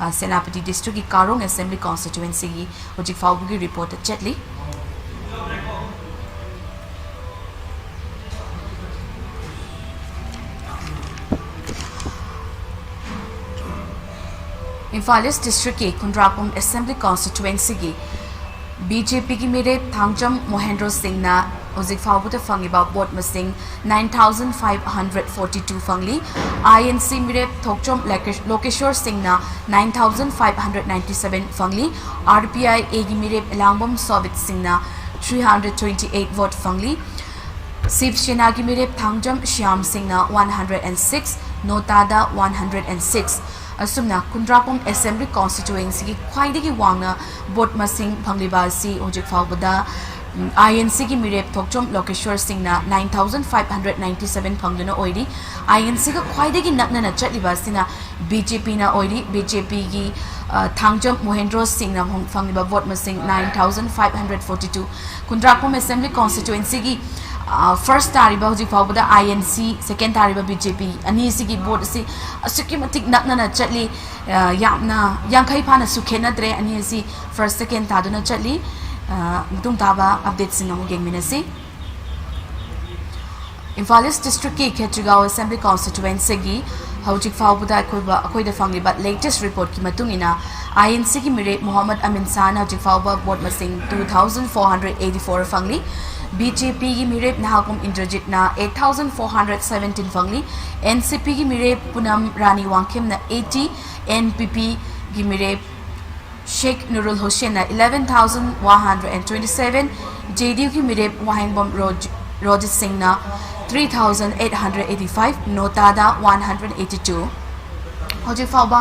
ꯑ, ꯁꯦꯅꯥꯄꯇꯤ ꯗꯤꯁꯇ꯭ꯔꯤꯛꯀꯤ ꯀꯥꯔꯣꯡ ꯑꯦꯁꯦꯝꯕ꯭ꯂꯤ ꯀꯣꯟꯁꯇꯤꯇ꯭ꯋꯦꯟꯁꯤꯒꯤ ꯍꯧꯖꯤꯛ ꯐꯥꯎꯕꯒꯤ ꯔꯤꯄꯣꯔꯠꯇ ꯆꯠꯂꯤ꯫ ꯏꯝꯐꯥꯜ ꯏꯁ ꯗꯤꯁꯇ꯭ꯔꯤꯛꯀꯤ ꯈꯨꯟꯗ꯭ꯔꯥꯛꯄꯝ ꯑꯦꯁꯦꯝꯕ꯭ꯂꯤ ꯀꯣꯟꯁꯇꯤꯇ꯭ꯋꯦꯟꯁꯤꯒꯤ ꯕꯤ ꯖꯦ ꯄꯤꯒꯤ ꯃꯤꯔꯦꯞ ꯊꯥꯡꯖꯝ ꯃꯣꯍꯦꯟꯗ꯭ꯔꯣ ꯁꯤꯡꯅ ꯍꯧꯖꯤꯛ ꯐꯥꯎꯕꯗ ꯐꯪꯂꯤꯕ ꯚꯣꯠ ꯃꯁꯤꯡ nine thousand five hundred forty two ꯐꯪꯂꯤ꯫ I N C ꯃꯤꯔꯦꯞ ꯊꯣꯛꯆꯣꯝ ꯂꯦꯀꯦ-, ꯂꯣꯀꯦꯁꯣꯔ ꯁꯤꯡꯅ nine thousand five hundred ninety seven ꯐꯪꯂꯤ꯫ ꯑꯥꯔ ꯄꯤ ꯑꯥꯏ ꯑꯦꯒꯤ ꯃꯤꯔꯦꯞ ꯂꯥꯡꯕꯝ ꯁꯣꯕꯤꯠ ꯁꯤꯡꯅ three hundred twenty eight vote ꯐꯪꯂꯤ꯫ ꯁꯤꯕ ꯁꯦꯅꯥꯒꯤ ꯃꯤꯔꯦꯞ ꯊꯥꯡꯖꯝ ꯁ꯭ꯌꯥꯝ ꯁꯤꯡꯅ one hundred and six, ꯅꯣꯇꯥꯗ one hundred and six꯫ ꯑꯁꯨꯝꯅ ꯈꯨꯟꯗ꯭ꯔꯥꯛꯄꯝ ꯑꯦꯁꯦꯝꯕ꯭ꯂꯤ ꯀꯣꯟꯁꯇꯤꯇ꯭ꯋꯦꯟꯁꯤꯒꯤ ꯈ꯭ꯋꯥꯏꯗꯒꯤ ꯋꯥꯡꯅ ꯚꯣꯠ ꯃꯁꯤꯡ ꯐꯪꯂꯤꯕ ꯑꯁꯤ ꯍꯧꯖꯤꯛ ꯐꯥꯎꯕꯗ, ꯎꯝ, ꯑꯥꯏ ꯑꯦꯟ ꯁꯤꯒꯤ ꯃꯤꯔꯦꯞ ꯊꯣꯛꯆꯣꯝ ꯂꯣꯀꯦꯁ꯭ꯋꯔ ꯁꯤꯡꯅ nine thousand five hundred ninety seven ꯐꯪꯗꯨꯅ ꯑꯣꯏꯔꯤ꯫ ꯑꯥꯏ ꯑꯦꯟ ꯁꯤꯒ ꯈ꯭ꯋꯥꯏꯗꯒꯤ ꯅꯛꯅꯅ ꯆꯠꯂꯤꯕ ꯑꯁꯤꯅ ꯕꯤ ꯖꯦ ꯄꯤꯅ ꯑꯣꯏꯔꯤ꯫ ꯕꯤ ꯖꯦ ꯄꯤꯒꯤ, ꯑ, ꯊꯥꯡꯖꯝ ꯃꯣꯍꯦꯟꯗ꯭ꯔꯣ ꯁꯤꯡꯅ ꯐꯪ-, ꯐꯪꯂꯤꯕ ꯚꯣꯠ ꯃꯁꯤꯡ nine thousand five hundred forty two꯫ Khundrakpam assembly ꯀꯣꯟꯁꯇꯤꯇ꯭ꯋꯦꯟꯁꯤꯒꯤ, ꯑ, ꯐꯥꯔꯁ ꯇꯥꯔꯤꯕ, ꯍꯧꯖꯤꯛ ꯐꯥꯎꯕꯗ ꯑꯥꯏ ꯑꯦꯟ ꯁꯤ, ꯁꯦꯀꯦꯟ ꯇꯥꯔꯤꯕ ꯕꯤ ꯖꯦ ꯄꯤ, ꯑꯅꯤꯁꯤꯒꯤ ꯚꯣꯠ ꯑꯁꯤ ꯑꯁꯨꯛꯀꯤ ꯃꯇꯤꯛ ꯅꯛꯅꯅ ꯆꯠꯂꯤ꯫ ꯑ, ꯌꯥꯝꯅ ꯌꯥꯡꯈꯩ ꯐꯥꯅꯁꯨ ꯈꯦꯠꯅꯗ꯭ꯔꯦ꯫ ꯑꯅꯤ ꯑꯁꯤ ꯐꯥꯔꯁ, ꯁꯦꯀꯦꯟ ꯇꯥꯗꯨꯅ ꯆꯠꯂꯤ꯫ ꯑ, ꯃꯇꯨꯡ ꯇꯥꯕ ꯑꯞꯗꯦꯠꯁꯤꯡ ꯑꯃꯨꯛ ꯌꯦꯡꯃꯤꯟꯅꯁꯤ꯫ ꯏꯝꯐꯥꯜ ꯏꯁ ꯗꯤꯁꯇ꯭ꯔꯤꯛꯀꯤ ꯈꯦꯇ꯭ꯔꯤꯒꯥꯎ ꯑꯦꯁꯦꯝꯕ꯭ꯂꯤ ꯀꯣꯟꯁꯇꯤꯇ꯭ꯋꯦꯟꯁꯤꯒꯤ ꯍꯧꯖꯤꯛ ꯐꯥꯎꯕꯗ ꯑꯩꯈꯣꯏꯕ-, ꯑꯩꯈꯣꯏꯗ ꯐꯪꯂꯤꯕ ꯂꯦꯇꯦꯁ ꯔꯤꯄꯣꯔꯠꯀꯤ ꯃꯇꯨꯡ ꯏꯟꯅ, ꯑꯥꯏ ꯑꯦꯟ ꯁꯤꯒꯤ ꯃꯤꯔꯦꯞ ꯃꯣꯍꯝꯃꯗ ꯑꯃꯤꯟ ꯁꯥꯍꯅ ꯍꯧꯖꯤꯛ ꯐꯥꯎꯕ ꯚꯣꯠ ꯃꯁꯤꯡ two thousand four hundred eighty four ꯐꯪꯂꯤ꯫ ꯕꯤ ꯖꯦ ꯄꯤꯒꯤ ꯃꯤꯔꯦꯞ ꯅꯍꯥꯀꯨꯝ ꯏꯟꯗ꯭ꯔꯖꯤꯠꯅ eight thousand four hundred seventeen ꯐꯪꯂꯤ꯫ ꯑꯦꯟ ꯁꯤ ꯄꯤꯒꯤ ꯃꯤꯔꯦꯞ ꯄꯨꯅꯝ ꯔꯥꯅꯤ ꯋꯥꯡꯈꯦꯝꯅ eighty, ꯑꯦꯟ ꯄꯤ ꯄꯤꯒꯤ ꯃꯤꯔꯦꯞ ꯁꯦꯈ ꯅꯨꯔꯨꯜ ꯍꯨꯁꯦꯟꯅ eleven thousand one hundred and twenty seven, J D ꯌꯨꯒꯤ ꯃꯤꯔꯦꯞ ꯋꯥꯍꯦꯡꯕꯝ ꯔꯣꯖ-, ꯔꯣꯖꯤꯠ ꯁꯤꯡꯅ three thousand eight hundred eighty five, ꯅꯣꯇꯥꯗ one hundred eighty two꯫ ꯍꯧꯖꯤꯛ ꯐꯥꯎꯕ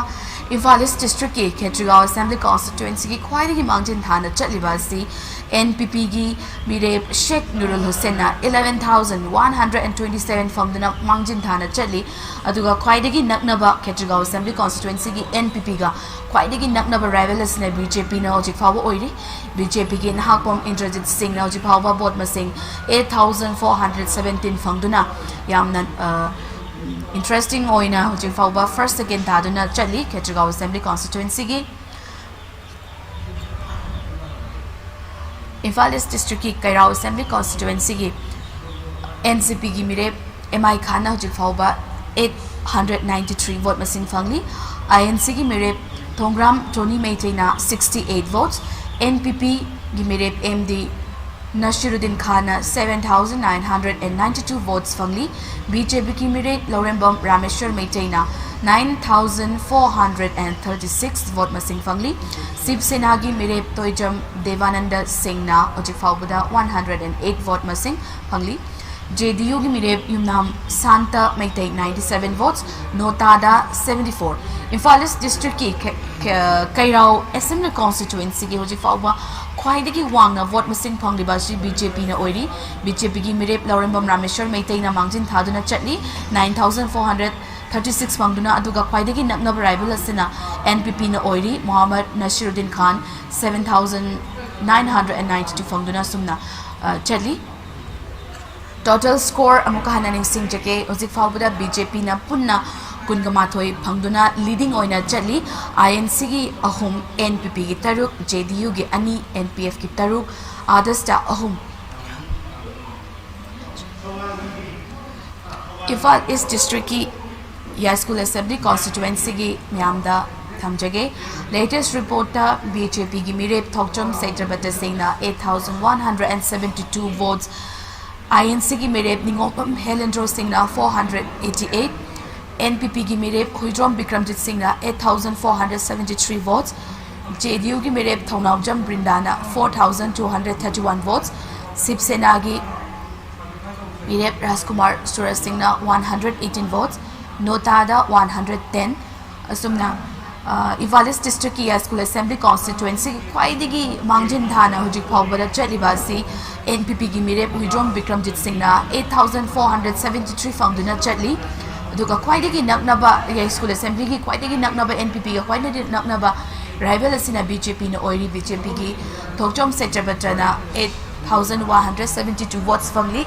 ꯏꯝꯐꯥꯜ ꯏꯁ ꯗꯤꯁꯇ꯭ꯔꯤꯛꯀꯤ ꯈꯦꯇ꯭ꯔꯤꯒꯥꯎ ꯑꯦꯁꯦꯝꯕ꯭ꯂꯤ ꯀꯣꯟꯁꯇꯤꯇ꯭ꯋꯦꯟꯁꯤꯒꯤ ꯈ꯭ꯋꯥꯏꯗꯒꯤ ꯃꯥꯡꯖꯤꯟ ꯊꯥꯅ ꯆꯠꯂꯤꯕ ꯑꯁꯤ ꯑꯦꯟ ꯄꯤ ꯄꯤꯒꯤ ꯃꯤꯔꯦꯞ ꯁꯦꯈ ꯅꯨꯔꯨꯜ ꯍꯨꯁꯦꯟꯅ eleven thousand one hundred and twenty seven ꯐꯪꯗꯨꯅ ꯃꯥꯡꯖꯤꯟ ꯊꯥꯅ ꯆꯠꯂꯤ꯫ ꯑꯗꯨꯒ ꯈ꯭ꯋꯥꯏꯗꯒꯤ ꯅꯛꯅꯕ ꯈꯦꯇ꯭ꯔꯤꯒꯥꯎ ꯑꯦꯁꯦꯝꯕ꯭ꯂꯤ ꯀꯣꯟꯁꯇꯤꯇ꯭ꯋꯦꯟꯁꯤꯒꯤ ꯑꯦꯟ ꯄꯤ ꯄꯤꯒ ꯈ꯭ꯋꯥꯏꯗꯒꯤ ꯅꯛꯅꯕ ꯔꯥꯏꯚꯦꯜ ꯑꯁꯤꯅ ꯕꯤ ꯖꯦ ꯄꯤꯅ ꯍꯧꯖꯤꯛ ꯐꯥꯎꯕ ꯑꯣꯏꯔꯤ꯫ ꯕꯤ ꯖꯦ ꯄꯤꯒꯤ ꯅꯍꯥꯛꯄꯝ ꯏꯟꯗ꯭ꯔꯖꯤꯠ ꯁꯤꯡꯅ ꯍꯧꯖꯤꯛ ꯐꯥꯎꯕ ꯚꯣꯠ ꯃꯁꯤꯡ eight thousand four hundred seventeen ꯐꯪꯗꯨꯅ ꯌꯥꯝꯅ, ꯑ, ꯏꯟꯇꯔꯦꯁꯇꯤꯡ ꯑꯣꯏꯅ ꯍꯧꯖꯤꯛ ꯐꯥꯎꯕ ꯐꯥꯔꯁ, ꯁꯦꯀꯦꯟ ꯇꯥꯗꯨꯅ ꯆꯠꯂꯤ ꯈꯦꯇ꯭ꯔꯤꯒꯥꯎ ꯑꯦꯁꯦꯝꯕ꯭ꯂꯤ ꯀꯣꯟꯁꯇꯤꯇ꯭ꯋꯦꯟꯁꯤꯒꯤ꯫ ꯏꯝꯐꯥꯜ ꯏꯁ ꯗꯤꯁꯇ꯭ꯔꯤꯛꯀꯤ ꯀꯩꯔꯥꯎ ꯑꯦꯁꯦꯝꯕ꯭ꯂꯤ ꯀꯣꯟꯁꯇꯤꯇ꯭ꯋꯦꯟꯁꯤꯒꯤ ꯑꯦꯟ ꯁꯤ ꯄꯤꯒꯤ ꯃꯤꯔꯦꯞ ꯑꯦꯝ ꯑꯥꯏ ꯈꯥꯟꯅ ꯍꯧꯖꯤꯛ ꯐꯥꯎꯕ eight hundred ninety three vote ꯃꯁꯤꯡ ꯐꯪꯂꯤ꯫ ꯑꯥꯏ ꯑꯦꯟ ꯁꯤꯒꯤ ꯃꯤꯔꯦꯞ ꯊꯣꯡꯒ꯭ꯔꯥꯝ ꯇꯣꯅꯤ ꯃꯩꯇꯩꯅ sixty eight votes, N P ꯄꯤꯒꯤ ꯃꯤꯔꯦꯞ ꯑꯦꯝ ꯗꯤ ꯅꯁꯤꯔꯨꯗꯤꯟ ꯈꯥꯟꯅ seven thousand nine hundred and ninety two votes ꯐꯪꯂꯤ꯫ ꯕꯤ ꯖꯦ ꯄꯤꯒꯤ ꯃꯤꯔꯦꯞ ꯂꯧꯔꯦꯝꯕꯝ ꯔꯥꯃꯦꯁ꯭ꯋꯔ ꯃꯩꯇꯩꯅ nine thousand four hundred and thirty six vote ꯃꯁꯤꯡ ꯐꯪꯂꯤ꯫ ꯁꯤꯕ ꯁꯦꯅꯥꯒꯤ ꯃꯤꯔꯦꯞ ꯇꯣꯏꯖꯝ ꯗꯦꯕꯥꯅꯟꯗ ꯁꯤꯡꯅ ꯍꯧꯖꯤꯛ ꯐꯥꯎꯕꯗ one hundred and eight vote ꯃꯁꯤꯡ ꯐꯪꯂꯤ꯫ ꯖꯦ ꯗꯤ ꯌꯨꯒꯤ ꯃꯤꯔꯦꯞ Yumnam Santa Meitei, ninety seven votes, ꯅꯣꯇꯥꯗ seventy four꯫ ꯏꯝꯐꯥꯜ ꯏꯁ ꯗꯤꯁꯇ꯭ꯔꯤꯛꯀꯤ ꯈꯦ-, ꯈꯦ-, ꯀꯩꯔꯥꯎ ꯑꯦꯁꯦꯝꯕ꯭ꯂꯤ ꯀꯣꯟꯁꯇꯤꯇ꯭ꯋꯦꯟꯁꯤꯒꯤ ꯍꯧꯖꯤꯛ ꯐꯥꯎꯕ ꯈ꯭ꯋꯥꯏꯗꯒꯤ ꯋꯥꯡꯅ ꯚꯣꯠ ꯃꯁꯤꯡ ꯐꯪꯂꯤꯕ ꯑꯁꯤ ꯕꯤ ꯖꯦ ꯄꯤꯅ ꯑꯣꯏꯔꯤ꯫ ꯕꯤ ꯖꯦ ꯄꯤꯒꯤ ꯃꯤꯔꯦꯞ ꯂꯧꯔꯦꯝꯕꯝ ꯔꯥꯃꯦꯁ꯭ꯋꯔ ꯃꯩꯇꯩꯅ ꯃꯥꯡꯖꯤꯟ ꯊꯥꯗꯨꯅ ꯆꯠꯂꯤ, nine thousand four hundred thirty six ꯐꯪꯗꯨꯅ, ꯑꯗꯨꯒ ꯈ꯭ꯋꯥꯏꯗꯒꯤ ꯅꯛꯅꯕ ꯔꯥꯏꯚꯦꯜ ꯑꯁꯤꯅ ꯑꯦꯟ ꯄꯤ ꯄꯤꯅ ꯑꯣꯏꯔꯤ꯫ ꯃꯣꯍꯝꯃꯗ ꯅꯁꯤꯔꯨꯗꯤꯟ ꯈꯥꯟ, seven thousand nine hundred and ninety two ꯐꯪꯗꯨꯅ ꯑꯁꯨꯝꯅ, ꯑ, ꯆꯠꯂꯤ꯫ ꯇꯣꯇꯦꯜ ꯁ꯭ꯀꯣꯔ ꯑꯃꯨꯛꯀ ꯍꯟꯅ ꯅꯤꯡꯁꯤꯡꯖꯒꯦ, ꯍꯧꯖꯤꯛ ꯐꯥꯎꯕꯗ ꯕꯤ ꯖꯦ ꯄꯤꯅ ꯄꯨꯟꯅ ꯀꯨꯟꯒ ꯃꯥꯊꯣꯏ ꯐꯪꯗꯨꯅ ꯂꯤꯗꯤꯡ ꯑꯣꯏꯅ ꯆꯠꯂꯤ꯫ ꯑꯥꯏ ꯑꯦꯟ ꯁꯤꯒꯤ ꯑꯍꯨꯝ, ꯑꯦꯟ ꯄꯤ ꯄꯤꯒꯤ ꯇꯔꯨꯛ, ꯖꯦ ꯗꯤ ꯌꯨꯒꯤ ꯑꯅꯤ, ꯑꯦꯟ ꯄꯤ ꯑꯦꯐꯀꯤ ꯇꯔꯨꯛ, ꯑꯥꯗꯁꯇ ꯑꯍꯨꯝ꯫ ꯏꯝꯐꯥꯜ ꯏꯁ ꯗꯤꯁꯇ꯭ꯔꯤꯛꯀꯤ ꯌꯥꯏꯁ꯭ꯀꯨꯜ ꯑꯦꯁꯦꯝꯕ꯭ꯂꯤ ꯀꯣꯟꯁꯇꯤꯇ꯭ꯋꯦꯟꯁꯤꯒꯤ ꯃꯌꯥꯝꯗ ꯊꯝꯖꯒꯦ꯫ ꯂꯦꯇꯦꯁ ꯔꯤꯄꯣꯔꯠꯇ ꯕꯤ ꯖꯦ ꯄꯤꯒꯤ ꯃꯤꯔꯦꯞ ꯊꯣꯛꯆꯣꯝ ꯁꯩꯇ꯭ꯔꯕꯇ ꯁꯤꯡꯅ eight thousand one hundred and seventy two votes, I N ꯁꯤꯒꯤ ꯃꯤꯔꯦꯞ ꯅꯤꯉꯣꯝꯕꯝ ꯍꯦꯂꯦꯟꯗ꯭ꯔꯣ ꯁꯤꯡꯅ four hundred eighty eight, N P ꯄꯤꯒꯤ ꯃꯤꯔꯦꯞ ꯍꯨꯏꯗ꯭ꯔꯣꯝ ꯕꯤꯀ꯭ꯔꯝꯖꯤꯠ ꯁꯤꯡꯅ eight thousand four hundred seventy three votes, J D ꯌꯨꯒꯤ ꯃꯤꯔꯦꯞ ꯊꯧꯅꯥꯎꯖꯝ ꯕ꯭ꯔꯤꯟꯗꯥꯅ four thousand two hundred thirty one votes, ꯁꯤꯕ ꯁꯦꯅꯥꯒꯤ ꯃꯤꯔꯦꯞ ꯔꯥꯖꯀꯨꯃꯥꯔ ꯁꯨꯔꯖ ꯁꯤꯡꯅ one hundred eighteen votes, ꯅꯣꯇꯥꯗ one hundred ten꯫ ꯑꯁꯨꯝꯅ, ꯑ, ꯏꯝꯐꯥꯜ ꯏꯁ ꯗꯤꯁꯇ꯭ꯔꯤꯛꯀꯤ ꯌꯥꯏꯁ꯭ꯀꯨꯜ ꯑꯦꯁꯦꯝꯕ꯭ꯂꯤ ꯀꯣꯟꯁꯇꯤꯇ꯭ꯋꯦꯟꯁꯤꯒꯤ ꯈ꯭ꯋꯥꯏꯗꯒꯤ ꯃꯥꯡꯖꯤꯟ ꯊꯥꯅ ꯍꯧꯖꯤꯛ ꯐꯥꯎꯕꯗ ꯆꯠꯂꯤꯕ ꯑꯁꯤ ꯑꯦꯟ ꯄꯤ ꯄꯤꯒꯤ ꯃꯤꯔꯦꯞ ꯍꯨꯏꯗ꯭ꯔꯣꯝ ꯕꯤꯀ꯭ꯔꯝꯖꯤꯠ ꯁꯤꯡꯅ eight thousand four hundred seventy three ꯐꯪꯗꯨꯅ ꯆꯠꯂꯤ꯫ ꯑꯗꯨꯒ ꯈ꯭ꯋꯥꯏꯗꯒꯤ ꯅꯛꯅꯕ, ꯌꯥꯏꯁ꯭ꯀꯨꯜ ꯑꯦꯁꯦꯝꯕ꯭ꯂꯤꯒꯤ ꯈ꯭ꯋꯥꯏꯗꯒꯤ ꯅꯛꯅꯕ, ꯑꯦꯟ ꯄꯤ ꯄꯤꯒ ꯈ꯭ꯋꯥꯏꯗꯒꯤ ꯅꯛꯅꯕ ꯔꯥꯏꯚꯦꯜ ꯑꯁꯤꯅ ꯕꯤ ꯖꯦ ꯄꯤꯅ ꯑꯣꯏꯔꯤ꯫ ꯕꯤ ꯖꯦ ꯄꯤꯒꯤ ꯊꯣꯛꯆꯣꯝ ꯁꯩꯇ꯭ꯔꯕꯇꯅ eight thousand one hundred seventy two votes ꯐꯪꯂꯤ꯫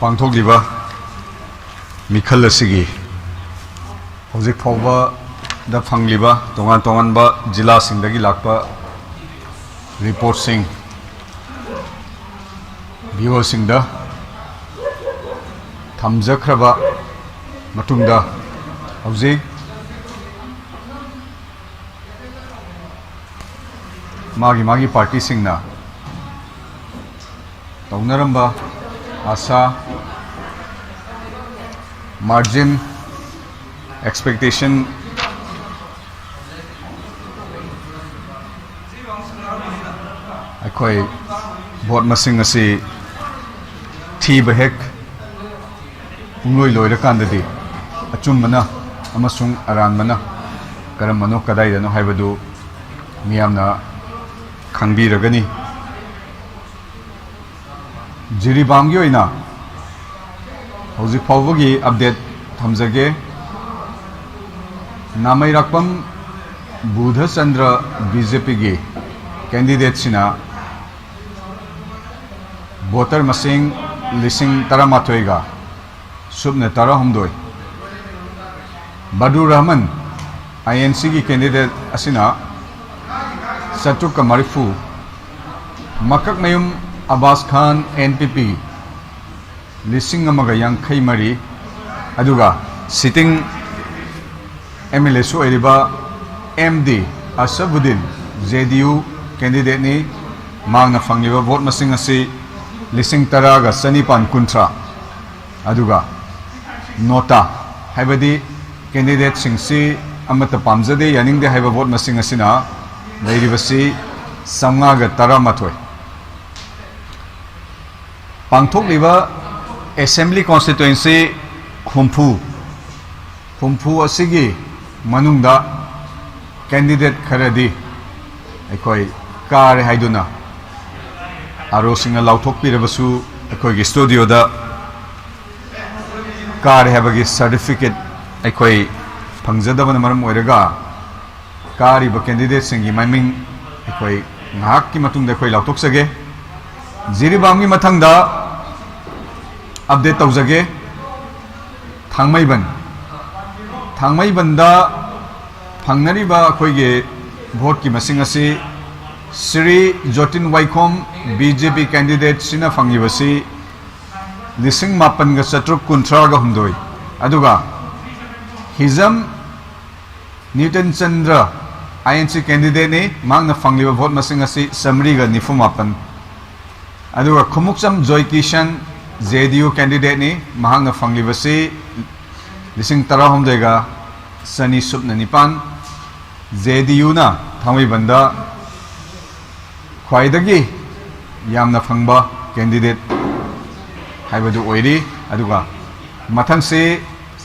ꯄꯥꯡꯊꯣꯛꯂꯤꯕ ꯃꯤꯈꯜ ꯑꯁꯤꯒꯤ ꯍꯧꯖꯤꯛ ꯐꯥꯎꯕꯗ ꯐꯪꯂꯤꯕ ꯇꯣꯉꯥꯟ ꯇꯣꯉꯥꯟꯕ ꯖꯤꯂꯥꯁꯤꯡꯗꯒꯤ ꯂꯥꯛꯄ ꯔꯤꯄꯣꯔꯠꯁꯤꯡ ꯚꯤꯌꯨꯋꯔꯁꯤꯡꯗ ꯊꯝꯖꯈ꯭ꯔꯕ ꯃꯇꯨꯡꯗ, ꯍꯧꯖꯤꯛ ꯃꯥꯒꯤ ꯃꯥꯒꯤ ꯄꯥꯔꯇꯤꯁꯤꯡꯅ ꯇꯧꯅꯔꯝꯕ ꯑꯥꯁꯥ, ꯃꯥꯔꯖꯤꯟ, ꯑꯦꯛꯁꯄꯦꯛꯇꯦꯁꯟ, ꯑꯩꯈꯣꯏ ꯚꯣꯠ ꯃꯁꯤꯡ ꯑꯁꯤ ꯊꯤꯕ ꯍꯦꯛ ꯄꯨꯡꯂꯣꯏ ꯂꯣꯏꯔꯀꯥꯟꯗꯗꯤ, ꯑꯆꯨꯝꯕꯅ ꯑꯃꯁꯨꯡ ꯑꯔꯥꯟꯕꯅ ꯀꯔꯝꯕꯅꯣ, ꯀꯗꯥꯏꯗꯅꯣ ꯍꯥꯏꯕꯗꯨ ꯃꯤꯌꯥꯝꯅ ꯈꯪꯕꯤꯔꯒꯅꯤ꯫ ꯖꯤꯔꯤꯕꯥꯝꯒꯤ ꯑꯣꯏꯅ ꯍꯧꯖꯤꯛ ꯐꯥꯎꯕꯒꯤ ꯑꯞꯗꯦꯠ ꯊꯝꯖꯒꯦ꯫ ꯅꯥꯃꯩꯔꯥꯛꯄꯝ ꯕꯨꯙꯆꯟꯗ꯭ꯔ, ꯕꯤ ꯖꯦ ꯄꯤꯒꯤ ꯀꯦꯟꯗꯤꯗꯦꯠꯁꯤꯅ ꯚꯣꯇꯔ ꯃꯁꯤꯡ ꯂꯤꯁꯤꯡ ꯇꯔꯥꯃꯥꯊꯣꯏꯒ ꯁꯨꯞꯅ ꯇꯔꯥꯍꯨꯝꯗꯣꯏ, ꯕꯗꯨꯔ ꯔꯍꯃꯟ, ꯑꯥꯏ ꯑꯦꯟ ꯁꯤꯒꯤ ꯀꯦꯟꯗꯤꯗꯦꯠ ꯑꯁꯤꯅ ꯆꯥꯇ꯭ꯔꯨꯛꯀ ꯃꯔꯤꯐꯨ, ꯃꯀꯛꯃꯌꯨꯝ ꯑꯕꯥꯁ ꯈꯥꯟ, ꯑꯦꯟ ꯄꯤ ꯄꯤ, ꯂꯤꯁꯤꯡ ꯑꯃꯒ ꯌꯥꯡꯈꯩ ꯃꯔꯤ, ꯑꯗꯨꯒ ꯁꯤꯇꯤꯡ ꯑꯦꯝ ꯑꯦꯜ ꯑꯦꯁꯨ ꯑꯣꯏꯔꯤꯕ ꯑꯦꯝ ꯗꯤ ꯑꯁꯕꯨꯗꯤꯟ, ꯖꯦ ꯗꯤ ꯌꯨ ꯀꯦꯟꯗꯤꯗꯦꯠꯅꯤ꯫ ꯃꯍꯥꯛꯅ ꯐꯪꯂꯤꯕ ꯚꯣꯠ ꯃꯁꯤꯡ ꯑꯁꯤ ꯂꯤꯁꯤꯡ ꯇꯔꯥꯒ ꯆꯅꯤꯄꯥꯟ ꯀꯨꯟꯊ꯭ꯔꯥ꯫ ꯑꯗꯨꯒ ꯅꯣꯇꯥ, ꯍꯥꯏꯕꯗꯤ ꯀꯦꯟꯗꯤꯗꯦꯠꯁꯤꯡꯁꯤ ꯑꯃꯠꯇ ꯄꯥꯝꯖꯗꯦ, ꯌꯥꯅꯤꯡꯗꯦ ꯍꯥꯏꯕ ꯚꯣꯠ ꯃꯁꯤꯡ ꯑꯁꯤꯅ ꯂꯩꯔꯤꯕꯁꯤ ꯆꯥꯝꯃꯉꯥꯒ ꯇꯔꯥꯃꯥꯊꯣꯏ꯫ ꯄꯥꯡꯊꯣꯛꯂꯤꯕ ꯑꯦꯁꯦꯝꯕ꯭ꯂꯤ ꯀꯣꯟꯁꯇꯤꯇ꯭ꯋꯦꯟꯁꯤ ꯍꯨꯝꯐꯨ, ꯍꯨꯝꯐꯨ ꯑꯁꯤꯒꯤ ꯃꯅꯨꯡꯗ ꯀꯦꯟꯗꯤꯗꯦꯠ ꯈꯔꯗꯤ ꯑꯩꯈꯣꯏ ꯀꯥꯔꯦ ꯍꯥꯏꯗꯨꯅ ꯑꯥꯔ ꯑꯣꯁꯤꯡꯅ ꯂꯥꯎꯊꯣꯛꯄꯤꯔꯕꯁꯨ, ꯑꯩꯈꯣꯏꯒꯤ ꯁ꯭ꯇꯨꯗꯤꯑꯣꯗ ꯀꯥꯔꯦ ꯍꯥꯏꯕꯒꯤ ꯁꯥꯔꯇꯤꯐꯤꯀꯦꯠ ꯑꯩꯈꯣꯏ ꯐꯪꯖꯗꯕꯅ ꯃꯔꯝ ꯑꯣꯏꯔꯒ, ꯀꯥꯔꯤꯕ ꯀꯦꯟꯗꯤꯗꯦꯠꯁꯤꯡꯒꯤ ꯃꯃꯤꯡ ꯑꯩꯈꯣꯏ ꯉꯥꯏꯍꯥꯛꯀꯤ ꯃꯇꯨꯡꯗ ꯑꯩꯈꯣꯏ ꯂꯥꯎꯊꯣꯛꯆꯒꯦ꯫ ꯖꯤꯔꯤꯕꯥꯝꯒꯤ ꯃꯊꯪꯗ ꯑꯞꯗꯦꯠ ꯇꯧꯖꯒꯦ꯫ ꯊꯥꯡꯃꯩꯕꯟ, ꯊꯥꯡꯃꯩꯕꯟꯗ ꯐꯪꯅꯔꯤꯕ ꯑꯩꯈꯣꯏꯒꯤ ꯚꯣꯠꯀꯤ ꯃꯁꯤꯡ ꯑꯁꯤ ꯁ꯭ꯔꯤ ꯖꯣꯇꯤꯟ ꯋꯥꯏꯈꯣꯝ, ꯕꯤ ꯖꯦ ꯄꯤ ꯀꯦꯟꯗꯤꯗꯦꯠꯁꯤꯅ ꯐꯪꯂꯤꯕꯁꯤ ꯂꯤꯁꯤꯡ ꯃꯥꯄꯟꯒ ꯆꯥꯇ꯭ꯔꯨꯛ ꯀꯨꯟꯊ꯭ꯔꯥꯒ ꯍꯨꯝꯗꯣꯏ, ꯑꯗꯨꯒ ꯍꯤꯖꯝ ꯅ꯭ꯌꯨꯇꯟ ꯆꯟꯗ꯭ꯔ, ꯑꯥꯏ ꯑꯦꯟ ꯁꯤ ꯀꯦꯟꯗꯤꯗꯦꯠꯅꯤ, ꯃꯍꯥꯛꯅ ꯐꯪꯂꯤꯕ ꯚꯣꯠ ꯃꯁꯤꯡ ꯑꯁꯤ ꯆꯥꯃꯔꯤꯒ ꯅꯤꯐꯨ ꯃꯥꯄꯟ꯫ ꯑꯗꯨꯒ ꯈꯨꯃꯨꯛꯆꯝ ꯖꯣꯏ ꯀꯤꯁꯟ, ꯖꯦ ꯗꯤ ꯌꯨ ꯀꯦꯟꯗꯤꯗꯦꯠꯅꯤ, ꯃꯍꯥꯛꯅ ꯐꯪꯂꯤꯕꯁꯤ ꯂꯤꯁꯤꯡ ꯇꯔꯥꯍꯨꯝꯗꯣꯏꯒ ꯆꯅꯤ ꯁꯨꯞꯅ ꯅꯤꯄꯥꯟ꯫ ꯖꯦ ꯗꯤ ꯌꯨꯅ ꯊꯥꯡꯃꯩꯕꯟꯗ ꯈ꯭ꯋꯥꯏꯗꯒꯤ ꯌꯥꯝꯅ ꯐꯪꯕ ꯀꯦꯟꯗꯤꯗꯦꯠ ꯍꯥꯏꯕꯗꯨ ꯑꯣꯏꯔꯤ꯫ ꯑꯗꯨꯒ ꯃꯊꯪꯁꯤ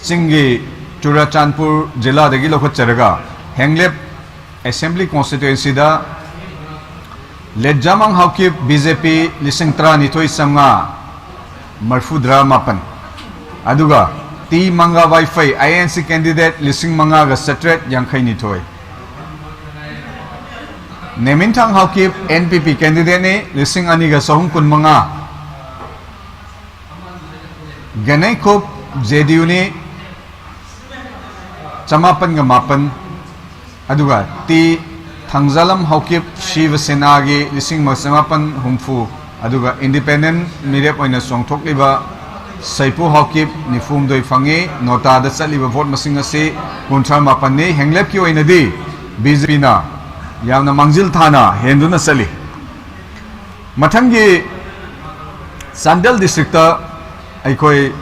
ꯆꯤꯡꯒꯤ Churachandpur ꯖꯤꯂꯥꯗꯒꯤ ꯂꯧꯈꯠꯆꯔꯒ ꯍꯦꯡꯂꯦꯞ assembly ꯀꯣꯟꯁꯇꯤꯇ꯭ꯋꯦꯟꯁꯤꯗ ꯂꯦꯠꯖꯥꯃꯥꯡ Haokip, B J ꯄꯤ, ꯂꯤꯁꯤꯡ ꯇꯔꯥꯅꯤꯊꯣꯏ ꯆꯥꯝꯃꯉꯥ ꯃꯔꯤꯐꯨꯇꯔꯥ ꯃꯥꯄꯟ, ꯑꯗꯨꯒ ꯇꯤ ꯃꯪꯒꯥ ꯋꯥꯏꯐꯩ, ꯑꯥꯏ ꯑꯦꯟ ꯁꯤ ꯀꯦꯟꯗꯤꯗꯦꯠ, ꯂꯤꯁꯤꯡ ꯃꯉꯥꯒ ꯆꯥꯇ꯭ꯔꯦꯠ ꯌꯥꯡꯈꯩ ꯅꯤꯊꯣꯏ꯫ ꯅꯦꯃꯤꯟꯊꯥꯡ ꯍꯥꯎꯀꯤꯞ, ꯑꯦꯟ ꯄꯤ ꯄꯤ ꯀꯦꯟꯗꯤꯗꯦꯠꯅꯤ, ꯂꯤꯁꯤꯡ ꯑꯅꯤꯒ ꯆꯍꯨꯝ ꯀꯨꯟꯃꯉꯥ꯫ ꯒꯅꯩꯈꯨꯞ, ꯖꯦ ꯗꯤ ꯌꯨꯅꯤ, ꯆꯃꯥꯄꯟꯒ ꯃꯥꯄꯟ꯫ ꯑꯗꯨꯒ ꯇꯤ ꯊꯥꯡꯖꯥꯂꯝ ꯍꯥꯎꯀꯤꯞ, ꯁꯤꯕ ꯁꯦꯅꯥꯒꯤ, ꯂꯤꯁꯤꯡ ꯑꯃ ꯆꯃꯥꯄꯟ ꯍꯨꯝꯐꯨ꯫ ꯑꯗꯨꯒ ꯏꯟꯗꯤꯄꯦꯟꯗꯦꯟ ꯃꯤꯔꯦꯞ ꯑꯣꯏꯅ ꯆꯣꯡꯊꯣꯛꯂꯤꯕ ꯁꯩꯄꯨ ꯍꯥꯎꯀꯤꯞ, ꯅꯤꯐꯨꯍꯨꯝꯗꯣꯏ ꯐꯪꯉꯤ꯫ ꯅꯣꯇꯥꯗ ꯆꯠꯂꯤꯕ ꯚꯣꯠ ꯃꯁꯤꯡ ꯑꯁꯤ ꯀꯨꯟꯊ꯭ꯔꯥ ꯃꯥꯄꯟꯅꯤ꯫ ꯍꯦꯡꯂꯦꯞꯀꯤ ꯑꯣꯏꯅꯗꯤ ꯕꯤ ꯖꯦ ꯄꯤꯅ ꯌꯥꯝꯅ ꯃꯥꯡꯖꯤꯜ ꯊꯥꯅ ꯍꯦꯟꯗꯨꯅ ꯆꯠꯂꯤ꯫ ꯃꯊꯪꯒꯤ ꯆꯥꯟꯗꯦꯜ ꯗꯤꯁꯇ꯭ꯔꯤꯛꯇ ꯑꯩꯈꯣꯏ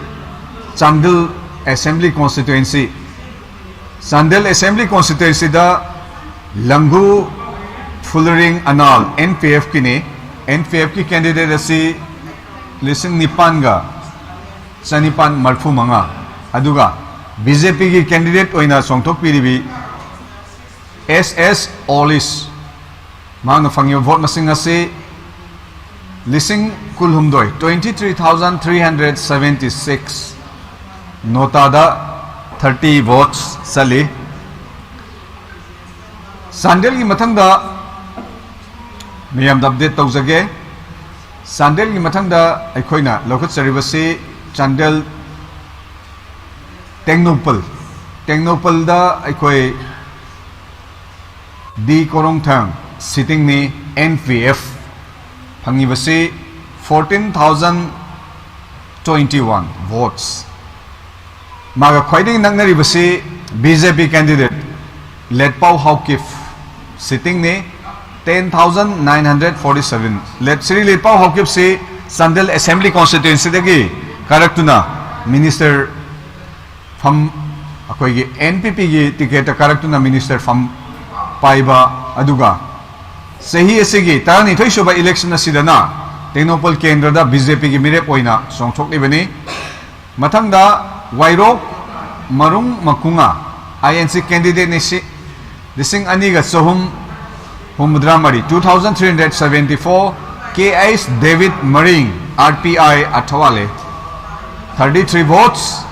Chandel assembly constituency, Chandel assembly ꯀꯣꯟꯁꯇꯤꯇ꯭ꯋꯦꯟꯁꯤꯗ ꯂꯪꯒꯨ ꯐꯨꯂꯔꯤꯡ ꯑꯅꯥꯜ, ꯑꯦꯟ ꯄꯤ ꯑꯦꯐꯀꯤꯅꯤ꯫ ꯑꯦꯟ ꯄꯤ ꯑꯦꯐꯀꯤ ꯀꯦꯟꯗꯤꯗꯦꯠ ꯑꯁꯤ ꯂꯤꯁꯤꯡ ꯅꯤꯄꯥꯟꯒ ꯆꯅꯤꯄꯥꯟ ꯃꯔꯤꯐꯨ ꯃꯉꯥ꯫ ꯑꯗꯨꯒ ꯕꯤ ꯖꯦ ꯄꯤꯒꯤ ꯀꯦꯟꯗꯤꯗꯦꯠ ꯑꯣꯏꯅ ꯆꯣꯡꯊꯣꯛꯄꯤꯔꯤꯕꯤ ꯑꯦꯁ ꯑꯦꯁ ꯑꯣꯂꯤꯁ, ꯃꯍꯥꯛꯅ ꯐꯪꯉꯤꯕ ꯚꯣꯠ ꯃꯁꯤꯡ ꯑꯁꯤ ꯂꯤꯁꯤꯡ ꯀꯨꯟꯍꯨꯝꯗꯣꯏ, twenty three thousand three hundred seventy six꯫ ꯅꯣꯇꯥꯗ thirty votes ꯆꯠꯂꯤ꯫ ꯆꯥꯟꯗꯦꯜꯒꯤ ꯃꯊꯪꯗ ꯃꯌꯥꯝꯗ ꯑꯞꯗꯦꯠ ꯇꯧꯖꯒꯦ꯫ ꯆꯥꯟꯗꯦꯜꯒꯤ ꯃꯊꯪꯗ ꯑꯩꯈꯣꯏꯅ ꯂꯧꯈꯠꯆꯔꯤꯕꯁꯤ ꯆꯥꯟꯗꯦꯜ ꯇꯦꯡꯅꯧꯄꯜ꯫ ꯇꯦꯡꯅꯧꯄꯜꯗ ꯑꯩꯈꯣꯏ ꯗꯤ ꯀꯣꯔꯣꯡꯊꯥꯡ ꯁꯤꯇꯤꯡꯅꯤ꯫ ꯑꯦꯟ ꯄꯤ ꯑꯦꯐ ꯐꯪꯉꯤꯕꯁꯤ fourteen thousand twenty one votes꯫ ꯃꯥꯒ ꯈ꯭ꯋꯥꯏꯗꯒꯤ ꯅꯛꯅꯔꯤꯕꯁꯤ B J P candidate Letpao Haokip ꯁꯤꯇꯤꯡꯅꯤ꯫ Ten thousand nine hundred forty seven꯫ ꯂꯦꯠ ꯁ꯭ꯔꯤ ꯂꯦꯠꯄꯥꯎ ꯍꯥꯎꯀꯤꯞꯁꯤ ꯆꯥꯟꯗꯦꯜ ꯑꯦꯁꯦꯝꯕ꯭ꯂꯤ ꯀꯣꯟꯁꯇꯤꯇ꯭ꯋꯦꯟꯁꯤꯗꯒꯤ ꯀꯥꯔꯛꯇꯨꯅ ꯃꯤꯅꯤꯁꯇꯔ ꯐꯝ, ꯑꯩꯈꯣꯏꯒꯤ ꯑꯦꯟ ꯄꯤ ꯄꯤꯒꯤ ꯇꯤꯀꯦꯠꯇ ꯀꯥꯔꯛꯇꯨꯅ ꯃꯤꯅꯤꯁꯇꯔ ꯐꯝ ꯄꯥꯏꯕ, ꯑꯗꯨꯒ ꯆꯍꯤ ꯑꯁꯤꯒꯤ ꯇꯔꯥꯅꯤꯊꯣꯏ ꯁꯨꯕ ꯏꯂꯦꯛꯁꯟ ꯑꯁꯤꯗꯅ ꯇꯦꯡꯅꯧꯄꯜ ꯀꯦꯟꯗ꯭ꯔꯗ ꯕꯤ ꯖꯦ ꯄꯤꯒꯤ ꯃꯤꯔꯦꯞ ꯑꯣꯏꯅ ꯆꯣꯡꯊꯣꯛꯂꯤꯕꯅꯤ꯫ ꯃꯊꯪꯗ ꯋꯥꯏꯔꯣꯛ ꯃꯔꯨꯡ ꯃꯀꯨꯉꯥ, ꯑꯥꯏ ꯑꯦꯟ ꯁꯤ ꯀꯦꯟꯗꯤꯗꯦꯠꯅꯤ꯫ ꯁꯤ ꯂꯤꯁꯤꯡ ꯑꯅꯤꯒ ꯆꯍꯨꯝ ꯍꯨꯝꯐꯨꯇꯔꯥ ꯃꯔꯤ, two thousand three hundred seventy four, K H ꯗꯦꯕꯤꯠ Maring, R P I Athawale, thirty three votes꯫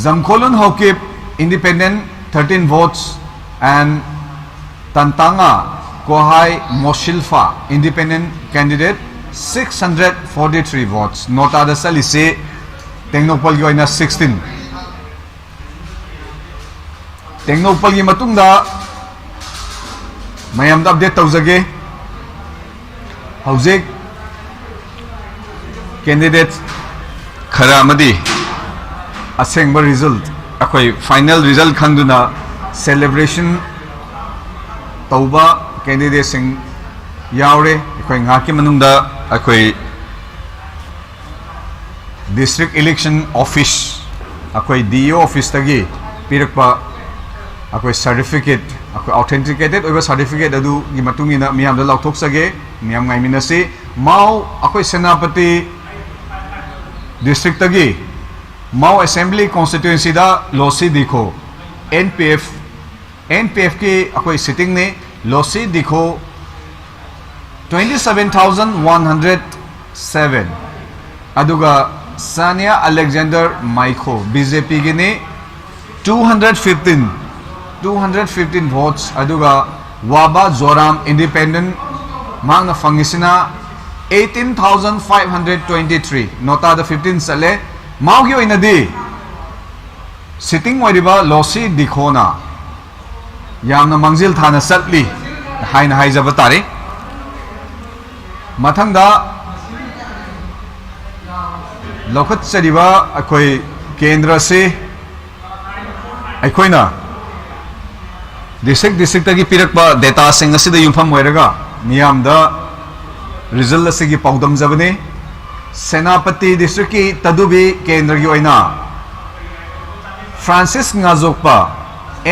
Jamkholun Haokip, independent, thirteen votes, and Tantanga Kohai Mosilpha, independent candidate, six hundred forty three votes꯫ ꯅꯣꯇꯥꯗ ꯆꯠꯂꯤꯁꯤ ꯇꯦꯡꯅꯧꯄꯜꯒꯤ ꯑꯣꯏꯅ sixteen꯫ ꯇꯦꯡꯅꯧꯄꯜꯒꯤ ꯃꯇꯨꯡꯗ ꯃꯌꯥꯝꯗ ꯑꯞꯗꯦꯠ ꯇꯧꯖꯒꯦ꯫ ꯍꯧꯖꯤꯛ ꯀꯦꯟꯗꯤꯗꯦꯠ ꯈꯔ ꯑꯃꯗꯤ ꯑꯁꯦꯡꯕ ꯔꯤꯖꯜꯠ, ꯑꯩꯈꯣꯏ ꯐꯥꯏꯅꯦꯜ ꯔꯤꯖꯜꯠ ꯈꯪꯗꯨꯅ ꯁꯦꯂꯦꯕ꯭ꯔꯦꯁꯟ ꯇꯧꯕ ꯀꯦꯟꯗꯤꯗꯦꯠꯁꯤꯡ ꯌꯥꯎꯔꯦ꯫ ꯑꯩꯈꯣꯏ ꯉꯥꯏꯍꯥꯛꯀꯤ ꯃꯅꯨꯡꯗ ꯑꯩꯈꯣꯏ ꯗꯤꯁꯇ꯭ꯔꯤꯛ ꯏꯂꯦꯛꯁꯟ ꯑꯣꯐꯤꯁ, ꯑꯩꯈꯣꯏ ꯗꯤ ꯏ ꯑꯣ ꯑꯣꯐꯤꯁꯇꯒꯤ ꯄꯤꯔꯛꯄ ꯑꯩꯈꯣꯏ ꯁꯥꯔꯇꯤꯐꯤꯀꯦꯠ, ꯑꯩꯈꯣꯏ ꯑꯣꯊꯦꯟꯇꯤꯀꯦꯇꯦꯠ ꯑꯣꯏꯕ ꯁꯥꯔꯇꯤꯐꯤꯀꯦꯠ ꯑꯗꯨꯒꯤ ꯃꯇꯨꯡ ꯏꯟꯅ ꯃꯤꯌꯥꯝꯗ ꯂꯥꯎꯊꯣꯛꯆꯒꯦ꯫ ꯃꯤꯌꯥꯝ ꯉꯥꯏꯃꯤꯟꯅꯁꯤ꯫ ꯃꯥꯎ, ꯑꯩꯈꯣꯏ ꯁꯦꯅꯥꯄꯇꯤ ꯗꯤꯁꯇ꯭ꯔꯤꯛꯇꯒꯤ ꯃꯥꯎ ꯑꯦꯁꯦꯝꯕ꯭ꯂꯤ ꯀꯣꯟꯁꯇꯤꯇ꯭ꯋꯦꯟꯁꯤꯗ Losii Dikho, N P F, N P ꯑꯦꯐꯀꯤ ꯑꯩꯈꯣꯏ ꯁꯤꯇꯤꯡꯅꯤ꯫ ꯂꯣꯁꯤ ꯗꯤꯈꯣ, twenty seven thousand one hundred seven꯫ ꯑꯗꯨꯒ Sania Alexander Maikho, B J ꯄꯤꯒꯤꯅꯤ, two hundred fifteen, two hundred fifteen votes꯫ ꯑꯗꯨꯒ ꯋꯥꯕꯥ ꯖꯣꯔꯥꯝ, independent, ꯃꯍꯥꯛꯅ ꯐꯪꯉꯤꯁꯤꯅ eighteen thousand five hundred twenty three, ꯅꯣꯇꯥꯗ fifteen ꯆꯠꯂꯦ꯫ ꯃꯥꯎꯒꯤ ꯑꯣꯏꯅꯗꯤ ꯁꯤꯇꯤꯡ ꯑꯣꯏꯔꯤꯕ ꯂꯣꯁꯤ ꯗꯤꯈꯣꯅ ꯌꯥꯝꯅ ꯃꯥꯡꯖꯤꯜ ꯊꯥꯅ ꯆꯠꯂꯤ ꯍꯥꯏꯅ ꯍꯥꯏꯖꯕ ꯇꯥꯔꯦ꯫ ꯃꯊꯪꯗ ꯂꯧꯈꯠꯆꯔꯤꯕ ꯑꯩꯈꯣꯏ ꯀꯦꯟꯗ꯭ꯔ ꯑꯁꯤ ꯑꯩꯈꯣꯏꯅ ꯗꯤꯁꯇ꯭ꯔꯤꯛ ꯗꯤꯁꯇ꯭ꯔꯤꯛꯇꯒꯤ ꯄꯤꯔꯛꯄ ꯗꯦꯇꯥꯁꯤꯡ ꯑꯁꯤꯗ ꯌꯨꯝꯐꯝ ꯑꯣꯏꯔꯒ ꯃꯤꯌꯥꯝꯗ ꯔꯤꯖꯜ ꯑꯁꯤꯒꯤ ꯄꯥꯎꯗꯝꯖꯕꯅꯤ꯫ ꯁꯦꯅꯥꯄꯇꯤ ꯗꯤꯁꯇ꯭ꯔꯤꯛꯀꯤ ꯇꯗꯨꯕꯤ ꯀꯦꯟꯗ꯭ꯔꯒꯤ ꯑꯣꯏꯅ ꯐ꯭ꯔꯥꯟꯁꯤꯁ ꯉꯥꯖꯣꯛꯄ,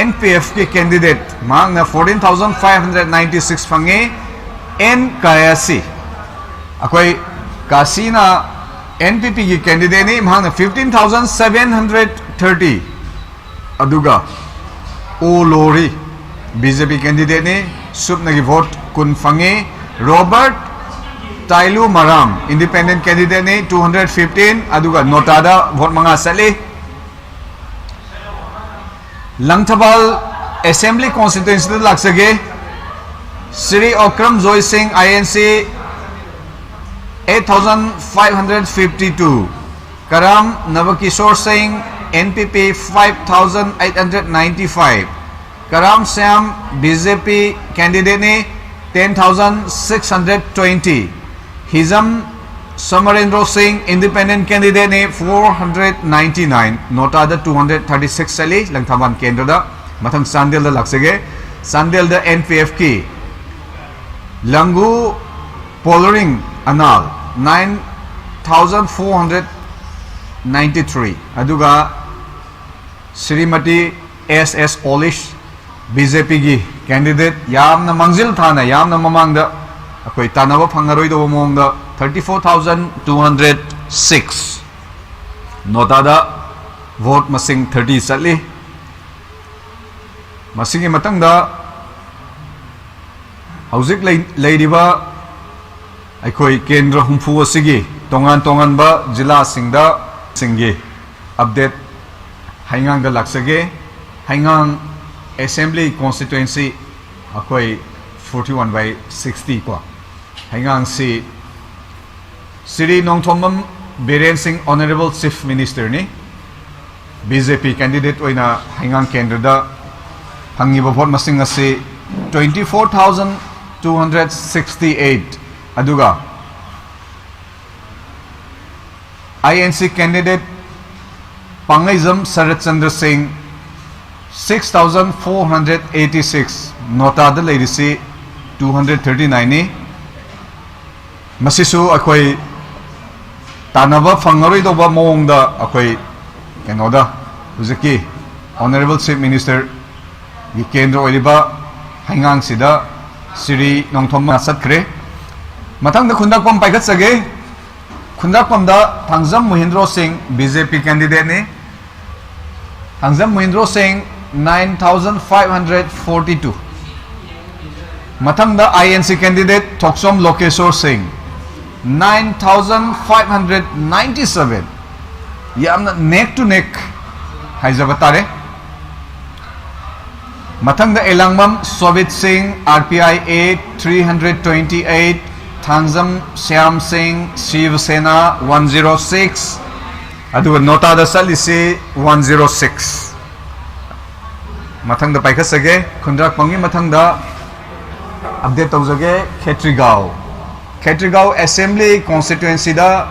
NPFꯀꯤ candidate, ꯃꯍꯥꯛꯅ fourteen thousand five hundred ninety six ꯐꯪꯉꯤ꯫ ꯑꯦꯟ ꯀꯥꯌꯥꯁꯤ, ꯑꯩꯈꯣꯏ ꯀꯥꯁꯤꯅ NPPꯒꯤ candidateꯅꯤ, ꯃꯍꯥꯛꯅ fifteen thousand seven hundred thirty꯫ ꯑꯗꯨꯒ ꯑꯣ ꯂꯣꯔꯤ, BJP candidateꯅꯤ, ꯁꯨꯞꯅꯒꯤ vote ꯀꯨꯟ ꯐꯪꯉꯤ꯫ ꯔꯣꯕꯔꯠ ꯇꯥꯏꯂꯨ ꯃꯔꯥꯝ, independent candidateꯅꯤ, two hundred fifteen, ꯑꯗꯨꯒ ꯅꯣꯇꯥꯗ vote ꯃꯉꯥ ꯆꯠꯂꯤ꯫ ꯂꯪꯊꯕꯥꯜ Assembly Constituencyꯗ ꯂꯥꯛꯆꯒꯦ꯫ ꯁ꯭ꯔꯤ ꯑꯣꯀ꯭ꯔꯝ ꯖꯣꯏ ꯁꯤꯡ, INC, eight thousand five hundred fifty two꯫ ꯀꯔꯥꯝ ꯅꯕꯀꯤꯁꯣꯔ ꯁꯤꯡ, NPP, five thousand eight hundred ninety five꯫ ꯀꯔꯥꯝ Shyam, BJP candidateꯅꯤ, ten thousand six hundred twenty꯫ ꯍꯤꯖꯝ ꯁꯃꯔꯦꯟꯗ꯭ꯔꯣ ꯁꯤꯡ, independent candidateꯅꯤ, four hundred ninety nine꯫ ꯅꯣꯇꯥꯗ two hundred thirty six ꯆꯠꯂꯤ ꯂꯪꯊꯕꯥꯜ ꯀꯦꯟꯗ꯭ꯔꯗ꯫ ꯃꯊꯪ ꯆꯥꯟꯗꯦꯜꯗ ꯂꯥꯛꯆꯒꯦ꯫ ꯆꯥꯟꯗꯦꯜꯗ NPFꯀꯤ ꯂꯪꯒꯨ ꯄꯣꯂꯔꯤꯡ Anal, nine thousand four hundred ninety three꯫ ꯑꯗꯨꯒ Shrimati S S ꯑꯣꯂꯤꯁ, BJPꯒꯤ candidate, ꯌꯥꯝꯅ ꯃꯥꯡꯖꯤꯜ ꯊꯥꯅ, ꯌꯥꯝꯅ ꯃꯃꯥꯡꯗ ꯑꯩꯈꯣꯏ ꯇꯥꯟꯅꯕ ꯐꯪꯉꯔꯣꯏꯗꯧꯕ ꯃꯑꯣꯡꯗ, thirty four thousand two hundred six꯫ ꯅꯣꯇꯥꯗ vote ꯃꯁꯤꯡ thirty ꯆꯠꯂꯤ꯫ ꯃꯁꯤꯒꯤ ꯃꯊꯪꯗ ꯍꯧꯖꯤꯛ ꯂꯩ-, ꯂꯩꯔꯤꯕ ꯑꯩꯈꯣꯏ ꯀꯦꯟꯗ꯭ꯔ ꯍꯨꯝꯐꯨ ꯑꯁꯤꯒꯤ ꯇꯣꯉꯥꯟ ꯇꯣꯉꯥꯟꯕ ꯖꯤꯂꯥꯁꯤꯡꯗ ꯁꯤꯡꯒꯤ update ꯍꯩꯉꯥꯡꯗ ꯂꯥꯛꯆꯒꯦ꯫ ꯍꯩꯉꯥꯡ Assembly Constituency ꯑꯩꯈꯣꯏ forty one by sixty ꯀꯣ꯫ ꯍꯩꯉꯥꯡꯁꯤ ꯁ꯭ꯔꯤ ꯅꯣꯡꯊꯣꯝꯕꯝ ꯕꯤꯔꯦꯟ ꯁꯤꯡ Honourable Chief Minister ꯅꯤ꯫ ꯕꯤ ꯖꯦ ꯄꯤ candidate ꯑꯣꯏꯅ ꯍꯩꯉꯥꯡ ꯀꯦꯟꯗ꯭ꯔꯗ ꯐꯪꯉꯤꯕ vote ꯃꯁꯤꯡ ꯑꯁꯤ twenty four thousand two hundred sixty eight, ꯑꯗꯨꯒ ꯑꯥꯏ ꯑꯦꯟ ꯁꯤ candidate ꯄꯥꯡꯉꯩꯖꯝ ꯁꯔꯠ ꯆꯟꯗ꯭ꯔ ꯁꯤꯡ six thousand four hundred eighty six, ꯅꯣꯇꯥꯗ ꯂꯩꯔꯤꯁꯤ two hundred thirty nine ꯅꯤ꯫ ꯃꯁꯤꯁꯨ ꯑꯩꯈꯣꯏ ꯇꯥꯟꯅꯕ ꯐꯪꯉꯔꯣꯏꯗꯧꯕ ꯃꯑꯣꯡꯗ ꯑꯩꯈꯣꯏ ꯀꯩꯅꯣꯗ ꯍꯧꯖꯤꯛꯀꯤ Honourable Chief Minister ꯒꯤ ꯀꯦꯟꯗ꯭ꯔ ꯑꯣꯏꯔꯤꯕ ꯍꯩꯉꯥꯡꯁꯤꯗ ꯁ꯭ꯔꯤ ꯅꯣꯡꯊꯣꯝꯕꯝ ꯆꯠꯈ꯭ꯔꯦ꯫ ꯃꯊꯪꯗ ꯈꯨꯟꯗ꯭ꯔꯥꯛꯄꯝ ꯄꯥꯏꯈꯠꯆꯒꯦ꯫ ꯈꯨꯟꯗ꯭ꯔꯥꯛꯄꯝꯗ ꯊꯥꯡꯖꯝ ꯃꯣꯍꯦꯟꯗ꯭ꯔꯣ ꯁꯤꯡ, ꯕꯤ ꯖꯦ ꯄꯤ candidate ꯅꯤ꯫ ꯊꯥꯡꯖꯝ ꯃꯣꯍꯦꯟꯗ꯭ꯔꯣ ꯁꯤꯡ, nine thousand five hundred forty two꯫ ꯃꯊꯪꯗ ꯑꯥꯏ ꯑꯦꯟ ꯁꯤ candidate ꯊꯣꯛꯆꯣꯝ ꯂꯣꯀꯦꯁꯣꯔ ꯁꯤꯡ, nine thousand five hundred ninety seven꯫ ꯌꯥꯝꯅ neck to neck ꯍꯥꯏꯖꯕ ꯇꯥꯔꯦ꯫ ꯃꯊꯪꯗ ꯑꯦꯂꯥꯡꯕꯝ ꯁꯣꯕꯤꯠ ꯁꯤꯡ, ꯑꯥꯔ ꯄꯤ ꯑꯥꯏ eight, three hundred twenty eight꯫ Thangjam Shyam ꯁꯤꯡ, ꯁꯤꯕ ꯁꯦꯅꯥ, one zero six꯫ ꯑꯗꯨꯒ ꯅꯣꯇꯥꯗ ꯆꯠꯂꯤꯁꯤ one zero six꯫ ꯃꯊꯪꯗ ꯄꯥꯏꯈꯠꯆꯒꯦ꯫ ꯈꯨꯟꯗ꯭ꯔꯥꯛꯄꯝꯒꯤ ꯃꯊꯪꯗ update ꯇꯧꯖꯒꯦ꯫ ꯈꯦꯇ꯭ꯔꯤꯒꯥꯎ, ꯈꯦꯇ꯭ꯔꯤꯒꯥꯎ Assembly Constituency ꯗ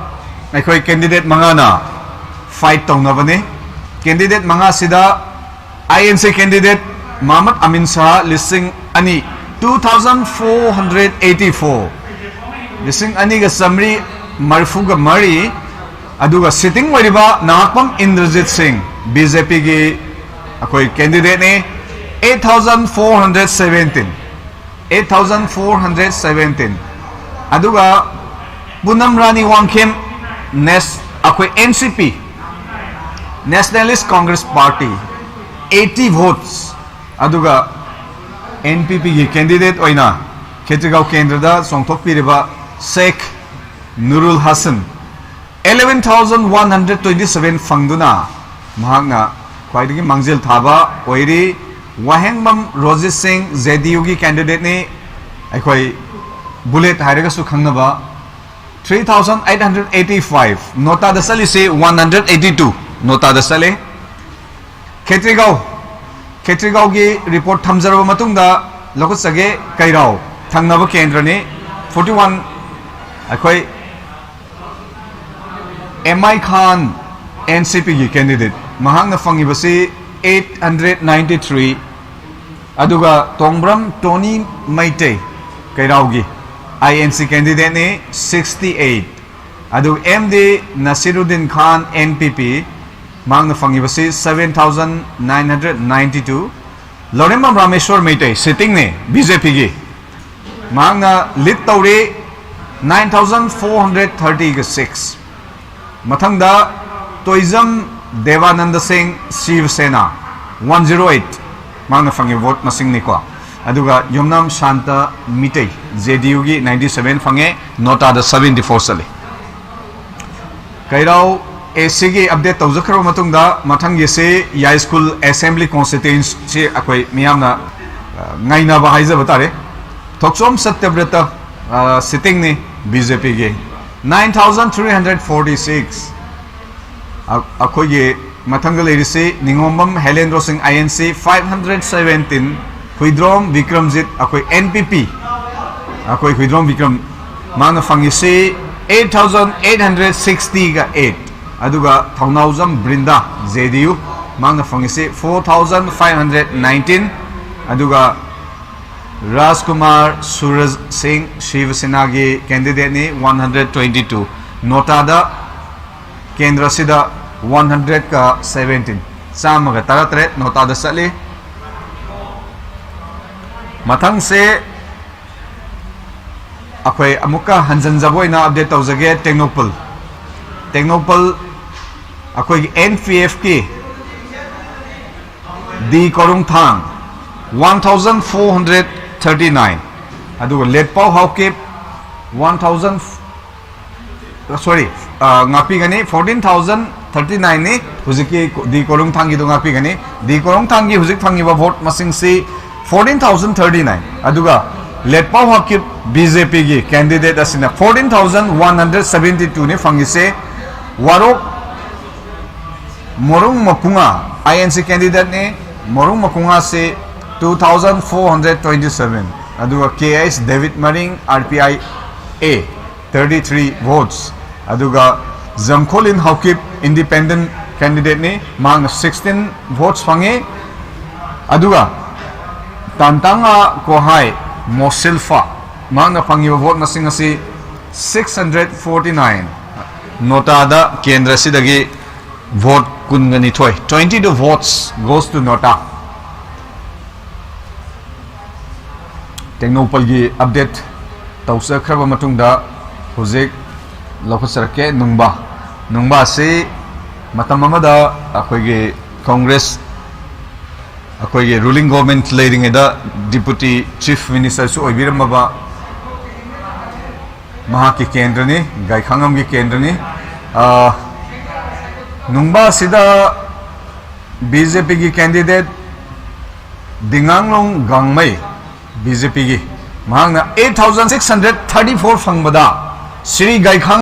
ꯑꯩꯈꯣꯏ candidate ꯃꯉꯥꯅ fight ꯇꯧꯅꯕꯅꯤ꯫ Candidate ꯃꯉꯥꯁꯤꯗ ꯑꯥꯏ ꯑꯦꯟ ꯁꯤ candidate ꯃꯍꯃꯗ ꯑꯃꯤꯟ ꯁꯥꯍ, ꯂꯤꯁꯤꯡ ꯑꯅꯤ, two thousand four hundred eighty four, ꯂꯤꯁꯤꯡ ꯑꯅꯤꯒ ꯆꯥꯃꯔꯤ ꯃꯔꯤꯐꯨꯒ ꯃꯔꯤ꯫ ꯑꯗꯨꯒ sitting ꯑꯣꯏꯔꯤꯕ ꯅꯍꯥꯛꯄꯝ ꯏꯟꯗ꯭ꯔꯖꯤꯠ ꯁꯤꯡ, ꯕꯤ ꯖꯦ ꯄꯤꯒꯤ ꯑꯩꯈꯣꯏ candidate ꯅꯤ, eight thousand four hundred seventeen, eight thousand four hundred seventeen꯫ ꯑꯗꯨꯒ ꯄꯨꯅꯝ ꯔꯥꯅꯤ ꯋꯥꯡꯈꯦꯝ, ꯅꯦꯁ-, ꯑꯩꯈꯣꯏ ꯑꯦꯟ ꯁꯤ ꯄꯤ, Nationalist Congress Party, eighty votes꯫ ꯑꯗꯨꯒ ꯑꯦꯟ ꯄꯤ ꯄꯤꯒꯤ candidate ꯑꯣꯏꯅ ꯈꯦꯇ꯭ꯔꯤꯒꯥꯎ ꯀꯦꯟꯗ꯭ꯔꯗ ꯆꯣꯡꯊꯣꯛꯄꯤꯔꯤꯕ ꯁꯦꯈ ꯅꯨꯔꯨꯜ Hasan, eleven thousand one hundred twenty seven ꯐꯪꯗꯨꯅ ꯃꯍꯥꯛꯅ ꯈ꯭ꯋꯥꯏꯗꯒꯤ ꯃꯥꯡꯖꯤꯜ ꯊꯥꯕ ꯑꯣꯏꯔꯤ꯫ ꯋꯥꯍꯦꯡꯕꯝ ꯔꯣꯖꯤꯠ ꯁꯤꯡ, ꯖꯦ ꯗꯤ ꯌꯨꯒꯤ candidate ꯅꯤ, ꯑꯩꯈꯣꯏ ꯕꯨꯂꯦꯠ ꯍꯥꯏꯔꯒꯁꯨ ꯈꯪꯅꯕ꯫ Three thousand eight hundred eighty five, ꯅꯣꯇꯥꯗ ꯆꯠꯂꯤꯁꯤ one hundred eighty two, ꯅꯣꯇꯥꯗ ꯆꯠꯂꯦ꯫ ꯈꯦꯇ꯭ꯔꯤꯒꯥꯎ, ꯈꯦꯇ꯭ꯔꯤꯒꯥꯎꯒꯤ ꯔꯤꯄꯣꯔꯠ ꯊꯝꯖꯔꯕ ꯃꯇꯨꯡꯗ ꯂꯧꯈꯠꯆꯒꯦ꯫ ꯀꯩꯔꯥꯎ, ꯊꯪꯅꯕ ꯀꯦꯟꯗ꯭ꯔꯅꯤ꯫ Forty one, ꯑꯩꯈꯣꯏ M I Khan, and C ꯄꯤꯒꯤ ꯀꯦꯟꯗꯤꯗꯦꯠ, ꯃꯍꯥꯛꯅ ꯐꯪꯉꯤꯕꯁꯤ eight hundred ninety three꯫ ꯑꯗꯨꯒ ꯇꯣꯡꯕ꯭ꯔꯝ ꯇꯣꯅꯤ ꯃꯩꯇꯩ, ꯀꯩꯔꯥꯎꯒꯤ ꯑꯥꯏ ꯑꯦꯟ ꯁꯤ ꯀꯦꯟꯗꯤꯗꯦꯠꯅꯤ, sixty eight꯫ ꯑꯗꯨꯒ M D Nasiruddin Khan, N P P, ꯃꯍꯥꯛꯅ ꯐꯪꯉꯤꯕꯁꯤ seven thousand nine hundred ninety two꯫ Laurembam Rameshor Meitei, ꯁꯤꯇꯤꯡꯅꯤ, ꯕꯤ ꯖꯦ ꯄꯤꯒꯤ, ꯃꯍꯥꯛꯅ ꯂꯤꯗ ꯇꯧꯔꯤ, nine thousand four hundred thirty six꯫ ꯃꯊꯪꯗ ꯇꯣꯏꯖꯝ ꯗꯦꯕꯥꯅꯟꯗ ꯁꯤꯡ, ꯁꯤꯕ ꯁꯦꯅꯥ, one zero eight, ꯃꯍꯥꯛꯅ ꯐꯪꯉꯤ ꯚꯣꯠ ꯃꯁꯤꯡꯅꯤꯀꯣ꯫ ꯑꯗꯨꯒ ꯌꯨꯝꯅꯥꯝ ꯁꯥꯟꯇ ꯃꯤꯇꯩ, ꯖꯦ ꯗꯤ ꯌꯨꯒꯤ ninety seven ꯐꯪꯉꯦ, ꯅꯣꯇꯥꯗ seventy four ꯆꯠꯂꯤ꯫ ꯀꯩꯔꯥꯎ ꯑꯦ ꯁꯤꯒꯤ ꯑꯞꯗꯦꯠ ꯇꯧꯖꯈ꯭ꯔꯕ ꯃꯇꯨꯡꯗ, ꯃꯊꯪꯒꯤꯁꯤ ꯌꯥꯏꯁ꯭ꯀꯨꯜ ꯑꯦꯁꯦꯝꯕ꯭ꯂꯤ ꯀꯣꯟꯁꯇꯤꯇ꯭ꯌꯨꯌꯦꯟꯁꯤ ꯑꯩꯈꯣꯏ ꯃꯤꯌꯥꯝꯅ, ꯑ, ꯉꯥꯏꯅꯕ ꯍꯥꯏꯖꯕ ꯇꯥꯔꯦ꯫ ꯊꯣꯛꯆꯣꯝ ꯁꯠꯇ꯭ꯌꯕ꯭ꯔꯇ, ꯑ, ꯁꯤꯇꯤꯡꯅꯤ, ꯕꯤ ꯖꯦ ꯄꯤꯒꯤ, nine thousand three hundred forty six꯫ ꯑ-, ꯑꯩꯈꯣꯏꯒꯤ ꯃꯊꯪꯗ ꯂꯩꯔꯤꯁꯤ Ningombam Helendro Singh, I N C, five hundred seventeen꯫ Huidrom Bikramjit, ꯑꯩꯈꯣꯏ ꯑꯦꯟ ꯄꯤ ꯄꯤ, ꯑꯩꯈꯣꯏ ꯍꯨꯏꯗ꯭ꯔꯣꯝ ꯕꯤꯀ꯭ꯔꯝ, ꯃꯥꯅ ꯐꯪꯉꯤꯁꯤ eight thousand eight hundred sixty eight꯫ ꯑꯗꯨꯒ ꯊꯧꯅꯥꯎꯖꯝ ꯕ꯭ꯔꯤꯟꯗꯥ, ꯖꯦ ꯗꯤ ꯌꯨ, ꯃꯥꯅ ꯐꯪꯉꯤꯁꯤ four thousand five hundred nineteen꯫ ꯑꯗꯨꯒ ꯔꯥꯖꯀꯨꯃꯥꯔ ꯁꯨꯔꯖ ꯁꯤꯡ, ꯁꯤꯕ ꯁꯦꯅꯥꯒꯤ ꯀꯦꯟꯗꯤꯗꯦꯠꯅꯤ, one hundred twenty two꯫ ꯅꯣꯇꯥꯗ ꯀꯦꯟꯗ꯭ꯔꯁꯤꯗ one hundred seventeen, ꯆꯥꯝꯃꯒ ꯇꯔꯥꯇꯔꯦꯠ ꯅꯣꯇꯥꯗ ꯆꯠꯂꯤ꯫ ꯃꯊꯪꯁꯦ ꯑꯩꯈꯣꯏ ꯑꯃꯨꯛꯀ ꯍꯟꯖꯟꯖꯕ ꯑꯣꯏꯅ ꯑꯞꯗꯦꯠ ꯇꯧꯖꯒꯦ꯫ ꯇꯦꯡꯅꯧꯄꯜ, ꯇꯦꯡꯅꯧꯄꯜ ꯑꯩꯈꯣꯏꯒꯤ and P ꯑꯦꯐꯀꯤ D ꯀꯣꯔꯨꯡꯊꯥꯡ, one thousand four hundred thirty nine꯫ ꯑꯗꯨꯒ ꯂꯦꯠꯄꯥꯎ ꯍꯥꯎꯀꯤꯞ, one thousand, sorry, ꯑ, ꯉꯥꯛꯄꯤꯒꯅꯤ, fourteen thousand thirty nine ꯅꯤ ꯍꯧꯖꯤꯛꯀꯤ ꯗꯤ ꯀꯣꯔꯨꯡꯊꯥꯡꯒꯤꯗꯣ ꯉꯥꯛꯄꯤꯒꯅꯤ꯫ ꯗꯤ ꯀꯣꯔꯨꯡꯊꯥꯡꯒꯤ ꯍꯧꯖꯤꯛ ꯐꯪꯉꯤꯕ ꯚꯣꯠ ꯃꯁꯤꯡꯁꯤ fourteen thousand thirty nine꯫ ꯑꯗꯨꯒ ꯂꯦꯠꯄꯥꯎ ꯍꯥꯀꯤꯞ, ꯕꯤ ꯖꯦ ꯄꯤꯒꯤ ꯀꯦꯟꯗꯤꯗꯦꯠ ꯑꯁꯤꯅ fourteen thousand one hundred seventy ꯇꯨꯅꯤ ꯐꯪꯉꯤꯁꯦ꯫ Warok Morung Makunga, I N C ꯀꯦꯟꯗꯤꯗꯦꯠꯅꯤ꯫ ꯃꯣꯔꯨꯡ ꯃꯀꯨꯉꯥꯁꯤ two thousand four hundred twenty seven. ꯑꯗꯨꯒ ꯀꯦ ꯑꯩꯆ ꯗꯦꯕꯤꯠ Maring, R P I A, thirty three votes. ꯑꯗꯨꯒ ꯖꯝꯈꯣꯂꯤꯟ ꯍꯥꯎꯀꯤꯞ, ꯏꯟꯗꯤꯄꯦꯟꯗꯦꯟ ꯀꯦꯟꯗꯤꯗꯦꯠꯅꯤ, ꯃꯍꯥꯛꯅ ꯁꯤꯛꯁꯇꯤꯟ ꯚꯣꯠꯁ ꯐꯪꯉꯤ꯫ ꯑꯗꯨꯒ ꯇꯥꯟꯇꯥꯉꯥ ꯀꯣꯍꯥꯏ ꯃꯣꯁꯤꯜꯐꯥ, ꯃꯍꯥꯛꯅ ꯐꯪꯉꯤꯕ ꯚꯣꯠ ꯃꯁꯤꯡ ꯑꯁꯤ ꯁꯤꯛꯁ ꯍꯟꯗ꯭ꯔꯦꯠ ꯐꯣꯔꯇꯤ ꯅꯥꯏꯟ꯫ ꯅꯣꯇꯥꯗ ꯀꯦꯟꯗ꯭ꯔ ꯑꯁꯤꯗꯒꯤ ꯚꯣꯠ ꯀꯨꯟꯒ ꯅꯤꯊꯣꯏ, twenty two votes goes to NOTA. ꯇꯦꯡꯅꯧꯄꯜꯒꯤ ꯑꯞꯗꯦꯠ ꯇꯧꯖꯈ꯭ꯔꯕ ꯃꯇꯨꯡꯗ ꯍꯧꯖꯤꯛ ꯂꯧꯈꯠꯆꯔꯛꯀꯦ ꯅꯨꯡꯕꯥ꯫ ꯅꯨꯡꯕꯥꯁꯤ ꯃꯇꯝ ꯑꯃꯗ ꯑꯩꯈꯣꯏꯒꯤ ꯀꯣꯡꯒ꯭ꯔꯦꯁ, ꯑꯩꯈꯣꯏꯒꯤ ꯔꯨꯂꯤꯡ ꯒꯣꯚꯔꯟꯃꯦꯟꯠ ꯂꯩꯔꯤꯉꯩꯗ ꯗꯤꯄꯨꯇꯤ ꯆꯤꯐ ꯃꯤꯅꯤꯁꯇꯔꯁꯨ ꯑꯣꯏꯕꯤꯔꯝꯃꯕ ꯃꯍꯥꯛꯀꯤ ꯀꯦꯟꯗ꯭ꯔꯅꯤ, ꯒꯥꯏꯈꯥꯉꯝꯒꯤ ꯀꯦꯟꯗ꯭ꯔꯅꯤ꯫ ꯑ, ꯅꯨꯡꯕꯥꯁꯤꯗ ꯕꯤ ꯖꯦ ꯄꯤꯒꯤ ꯀꯦꯟꯗꯤꯗꯦꯠ ꯗꯤꯉꯥꯡꯂꯣꯡ ꯒꯥꯡꯃꯩ, ꯕꯤ ꯖꯦ ꯄꯤꯒꯤ, ꯃꯍꯥꯛꯅ eight thousand six hundred thirty four ꯐꯪꯕꯗ ꯁ꯭ꯔꯤ ꯒꯥꯏꯈꯥꯡ